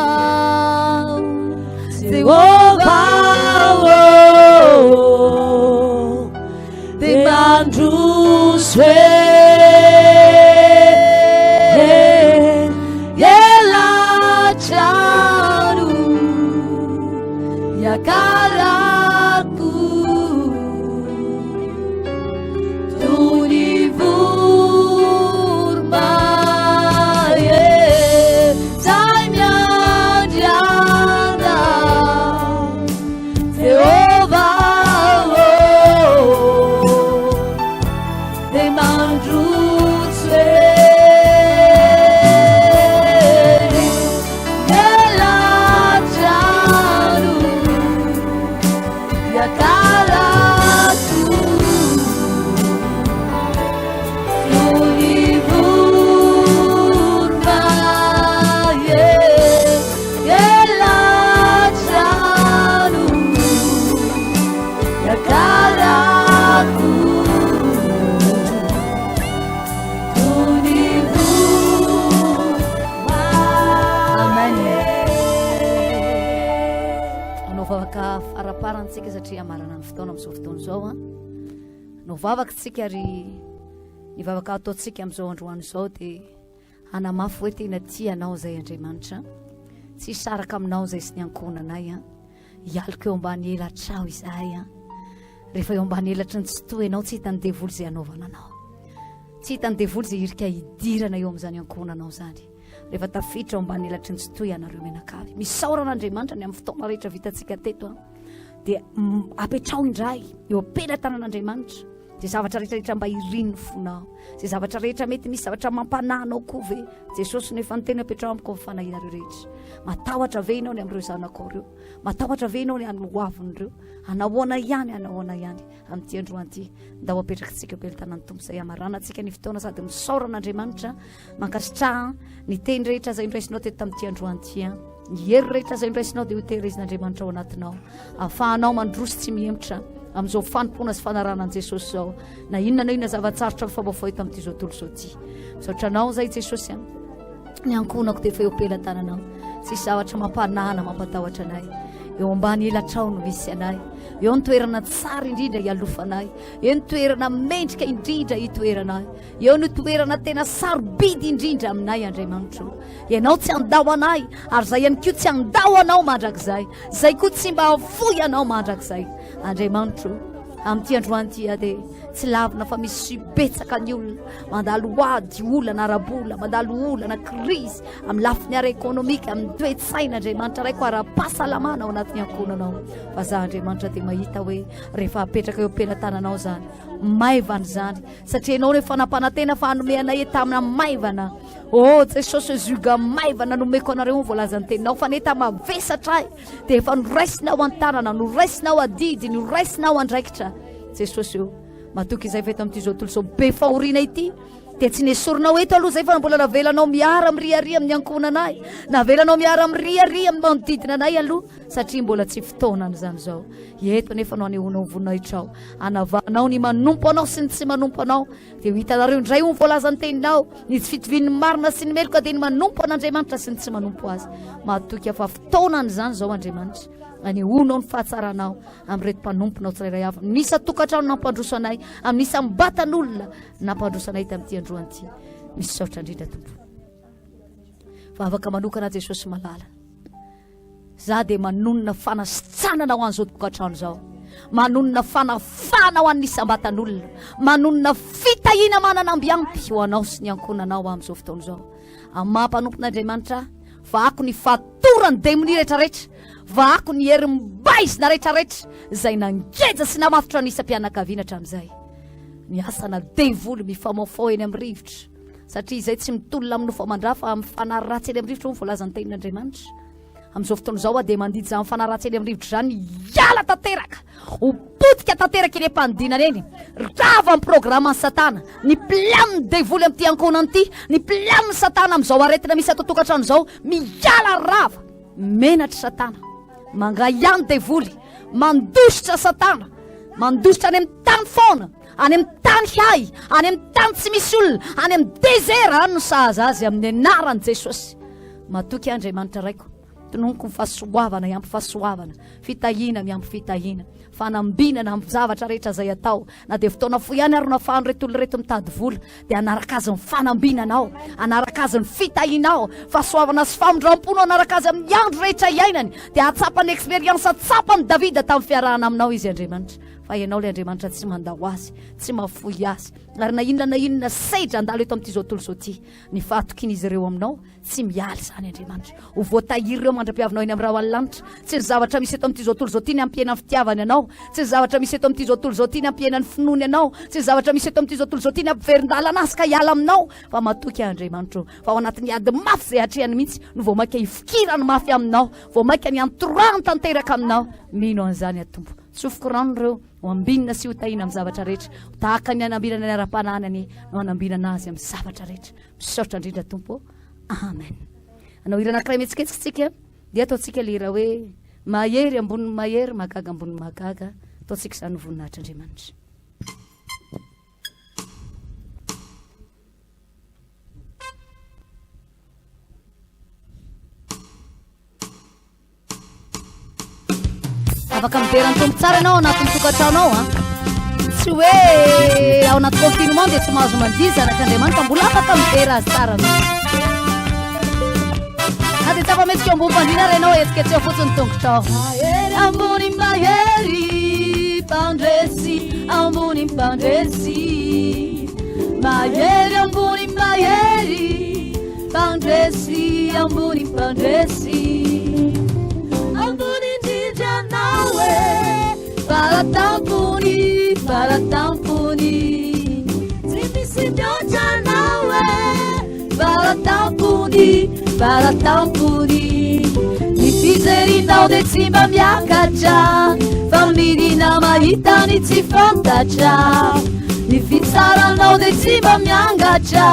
Jehovah oh, dia mandroso e elatrano hiakarako Toy ny voromahery izay miandry anao, Jehovah ô, dia mandroso e. tsika satria hamarana ny fotoana amin'izao fotoana izao an. No vavaka tsika ary ny vavaka ataontsika amin'izao androany izao dia hanamafy hoe tena tia anao izay Andriamanitra. Tsy hisaraka aminao izay sy ny ankohonanay an. Hialoka eo ambany elatrao izahay an. Rehefa eo ambany elatry ny tsitoha ianao tsy hitan'ny devoly izay hanaovana anao. Tsy hitan'ny devoly izay hirika hidirana eo amin'izany ankohonanao izany. Rehefa tafiditra ao ambany elatry ny tsitoha ianareo mianakavy. Misaora an'Andriamanitra ny amin'ny fotoana rehetra vitantsika teto an. Dia apetraho indray eo am-pelatanan'Andriamanitra. Izay zavatra rehetra rehetra mba irin'ny fonao. Izay zavatra rehetra mety misy zavatra mampanahy anao koa ve? Jesosy no efa niteny apetraho amiko ny fanahinareo rehetra. Matahotra ve ianao ny amin'ireo zanakao ireo? Matahotra ve ianao ny amin'ny hoavin'ireo? Anahoana ihany, anahoana ihany amin'ity androany ity. Ndao apetrakitsika eo am-pelatanan'ny Tompo izay hamaranantsika ny fotoana sady misaora an'Andriamanitra. Mankasitraha ny teny rehetra izay noraisinao teto tamin'ity androany ity. Ny hery rehetra izay noraisinao dia hotehirizin'Andriamanitra ao anatinao. Ahafahanao mandroso tsy mihemotra amin'izao fanompoana sy fanarahana an'i Jesosy izao. Na inona na inona zava-tsarotra mifamoifoy eto amin'ity izao tontolo izao ity. Misaotra anao izay Jesosy a. Ny ankohonako dia efa eo am-pelatananao. Tsisy zavatra mampanahana mampatahotra anay. Eo ambany elatrao no misy anay. Eo ny toerana tsara indrindra hialofanay. Eo ny toerana mendrika indrindra hitoeranay. Eo no toerana tena sarobidy indrindra aminay, Andriamanitro. Ianao tsy handao anay, ary izahay ihany koa tsy handao Anao mandrakizay. Izahay koa tsy mba hahafoy Anao mandrakizay. Andriamanitro, amin'ity androany ity aho dia tsy lavina fa misy betsaka ny olona mandalo ady, olana ara-bola, mandalo olana, krizy, amin'ny lafiny ara-ekonomika, amin'ny toe-tsaina, Andriamanitra Raiko, ara-pahasalamana ao anatin'ny ankohonanao. Fa izaho, Andriamanitra, dia mahita hoe rehefa apetraka eo am-pelatananao izany, maivana izany, Satria Ianao no efa nampanantena fa hanome anay entana maivana. Oh Jesosy, zioga maivana nomeko anareo ny voalazan'ny teninao fa ny enta-mavesatra ahy dia efa noraisinao an-tanana, noraisinao adidy, noraisinao andraikitra. Jesosy o, matoky izay fa eto amin'ity izao tontolo izao be fahoriana ity dia tsy nesorinao eto aloha izay fa mbola navelanao miara miriaria amin'ny ankohonanay, navelanao miara miriaria amin'ny manodidina anay aloha satria mbola tsy fotoanan'izany izao. Eto anefa no anehoanao ny voninahitrao, anavahanao ny manompo anao sy ny tsy manompo anao. Dia ho hitanareo indray hoy ny voalazan'ny teninao, ny tsy fitovian'ny marina sy ny meloka dia ny manompo an'Andriamanitra sy ny tsy manompo azy. Mahatoky aho fa fotoanan'izany izao Andriamanitra, anehoanao ny fahatsaranao amin'ireto mpanomponao tsirairay avy, ny isan-tokantrano nampandroso anay, amin'ny isam-batan'olona nampandroso anay tamin'ity androany ity. Misaotra indrindra Tompo. Vavaka manokana Jesosy malala. Za dia manonona fanasitranana ho an'izao tokantrano izao. Manonona fanafahana ho an'ny isam-batan'olona. Manonona fitahiana manana ambiampy ho anao sy ny ankohonanao amin'izao fotoana izao. Amin'ny maha mpanompon'Andriamanitra ahy, vahako ny fatoran'ny demonia rehetrarehetra, vahako ny herim-baizina rehetrarehetra izay nangeja sy namatotra ny isam-pianakaviana hatramin'izay. Ny asana devoly mifamofoa eny amin'ny rivotra. Satria izay tsy mitolona amin'ny nofo aman-dra fa amin'ny fanahy ratsy eny amin'ny rivotra hoy ny voalazan'ny tenin'Andriamanitra. Amin'izao fotoana izao aho dia mandidy izany fanahy ratsy eny amin'ny rivotra izany hiala tanteraka, ho potika tanteraka eny am-panidinana eny. Rava ny programan'i Satana, ny planin'ny devoly amin'ity ankohonana ity, ny planin'i Satana amin'izao aretina misy ato an-tokantrano izao, miala rava. Menatra Satana, mangahiahy ny devoly, mandositra Satana, mandositra any amin'ny tany foana. Any amin'ny tany hay, any amin'ny tany tsy misy olona, any amin'ny désert any no sahaza azy amin'ny anaran'i Jesosy. Matoky ahy Andriamanitra Raiko, tononiko ny fahasoavana hiampy fahasoavana, fitahiana miampy fitahiana, fanambinana amin'ny zavatra rehetra izay atao. Na dia fotoana fohy ihany ary no ahafahan'ireto olona ireto mitady vola, dia hanaraka azy ny fanambinanao, hanaraka azy ny fitahianao, fahasoavana sy famindram-po no hanaraka azy amin'ny andro rehetra iainany. Dia hahatsapa ny expérience tsapan'i Davida tamin'ny fiarahana aminao izy Andriamanitra. Fa Ianao ilay Andriamanitra tsy mandao azy, tsy mahafoy azy, ary na inona na inona sedra handalo eto amin'ity izao tontolo izao ity, ny fahatokian'izy ireo Aminao tsy miala izany, Andriamanitra. Ho voatahiry ireo mandra-piavinao eny amin'ny rahona lanitra. Tsy ny zavatra misy eto amin'ity izao tontolo izao ity ny hampihena ny fitiavany Anao. Tsy ny zavatra misy eto amin'ity izao tontolo izao ity ny hampihena ny finoany Anao. Tsy ny zavatra misy eto amin'ity izao tontolo izao ity ny hampiverin-dalana azy ka hiala Aminao. Fa matoky aho, Andriamanitra ô, fa ao anatin'ny ady mafy izay atrehany mihitsy no vao mainka hifikirany mafy Aminao, vao mainka ny hantorahany tanteraka Aminao. Mino an'izany aho, Tompo. Tsofiko rano ireo, ho ambinina sy ho tahiana amin'ny zavatra rehetra. Ho tahaka ny hanambinana ny ara-panahiny anie no hanambinana azy amin'ny zavatra rehetra. Misaotra indrindra Tompo ô. Amen. Hanao hira anankiray mihetsiketsika isika, dia ataontsika ilay hira hoe Mahery ambonin'ny mahery, mahagaga ambonin'ny mahagaga. Ataontsika izany ho voninahitr'Andriamanitra. Afaka midera ny Tompo tsara ianao ao anatin'ny tokantrano ao an. Tsy hoe ao anaty confinement dia tsy mahazo mandihy zanak'Andriamanitra, mbola afaka midera azy tsara mihitsy. Na dia tsy afa-mihetsika eo ambony fandriana ary ianao, hetsiketseho fotsiny ny tongotrao. Mahery ambony mahery, mpandresy ambony mpandresy. Mahery ambony mahery, mpandresy ambony mpandresy. Ambony indrindra anao e, faratampony, faratampony. Tsy misy mihoatra anao e, faratampony, faratampony. Ny fijerinao dia tsy mba miakatra, fa midina mahita ny tsy fantatra. Ny fitsaranao dia tsy mba miangatra,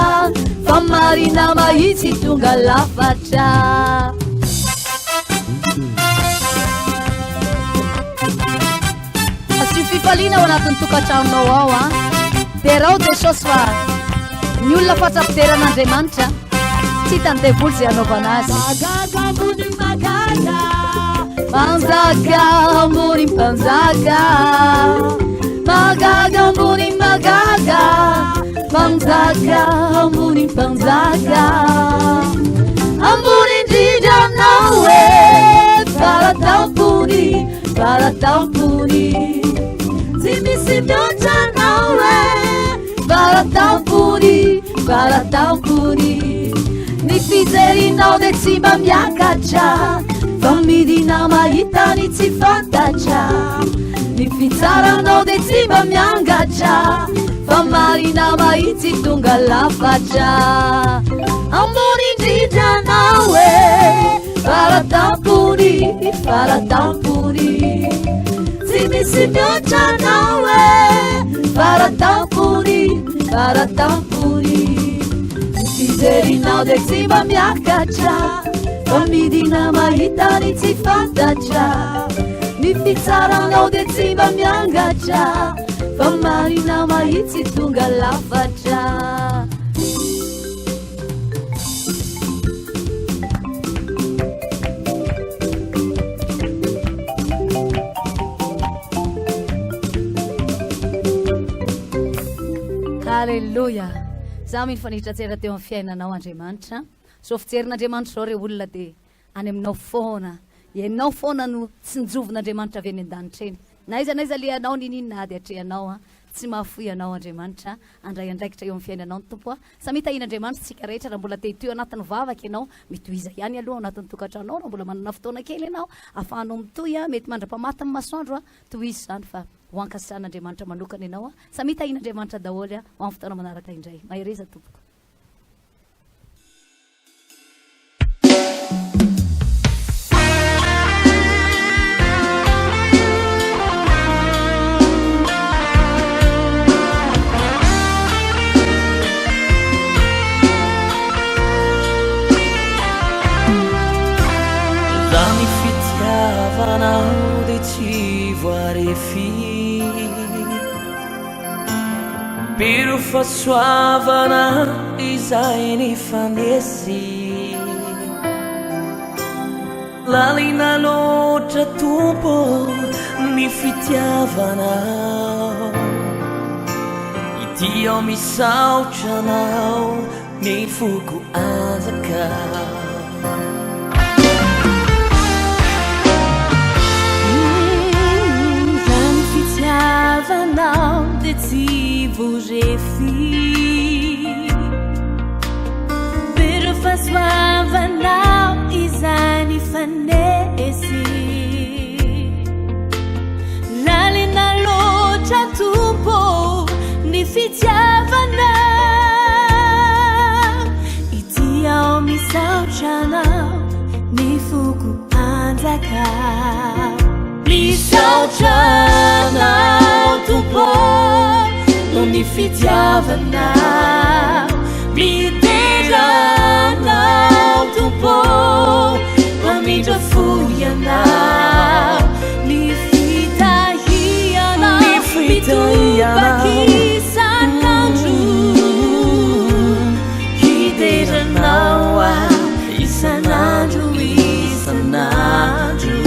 fa marina mahitsy tonga lafatra. Asio fifaliana ao anatin'ny tokantranonao ao an. Derao Jesosy fa ny olona fatra-pidera an'Andriamanitra tsy hitan'ny devoly izay hanaovana azy. Mahagaga ambony mahagaga. Mpanjaka ambony mpanjaka. Mahagaga ambony mahagaga. Mpanjaka ambony mpanjaka. Ambony indrindra anao e, faratampony, faratampony. Tsy misy mihoatra anao e, faratampony, faratampony. Ny fijerinao dia tsy mba miakatra, fa midina mahita ny tsy fantatra. Ny fitsaranao dia tsy mba miangatra, fa marina mahitsy tonga lafatra. Ambony indrindra anao e, faratampony, faratampony. Tsy misy mihoatra anao e, faratampony, faratampony. Ny fijerinao dia tsy mba miakatra, fa midina mahita ny tsy fantatra. Ny fitsaranao dia tsy mba miangatra, fa marina mahitsy tonga lafatra. Haleloia! Za mino fa niditra tsera teo amin'ny fiainanao Andriamanitra. Zao fijerin'Andriamanitra zao re olona dia any aminao foana. Ianao foana no tsinjovin'Andriamanitra avy any an-danitra eny. Na aiza na aiza alehanao, niniana ady atrehanao an. Tsy mahafoy anao Andriamanitra. Handray andraikitra eo amin'ny fiainanao ny Tompo. Samia tahian'Andriamanitra isika rehetra. Raha mbola te hitohy ao anatin'ny vavaka ianao, mitohiza ihany aloha ao anatin'ny tokantranonao. Raha mbola manana fotoana kely ianao, ahafahanao mitohy, mety mandra-pamaty ny masoandro, tohizo izany fa ho ankasitrahan'Andriamanitra manokana ianao. Samia tahian'Andriamanitra daholo ho amin'ny fotoana manaraka indray. Mahereza tompoko. Raha ny fitiavanao dia tsy voarefy Be ireo fahasoavana izay nifanesy Lalina loatra Tompo ny fitiavanao Ity aho misaotra Anao ny foko anjaka Raha ny fitiavanao dia tsy voarefy Be ireo fahasoavanao izay nifanesy Lalina loatra Tompo ny fitiavanao Ity aho misaotra Anao ny foko mpanjaka Misaotra Anao Tompo noho ny fitiavanao Midera Anao Tompo mamindra fo Ianao Ny fitahianao mitobaka isan'andro Hidera Anao aho isan'andro isan'andro.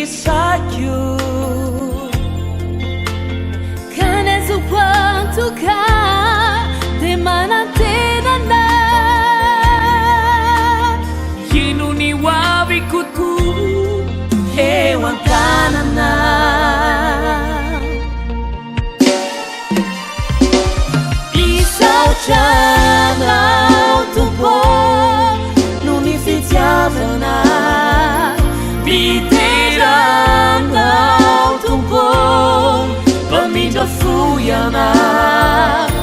saiko. Ka ny azoko antoka dia manantena anao. Ino ny ho aviko toa eo an-tananao. Misaotra anao Tompo noho ny fitiavana. Midera anao Tompo mpamindra fo ianao.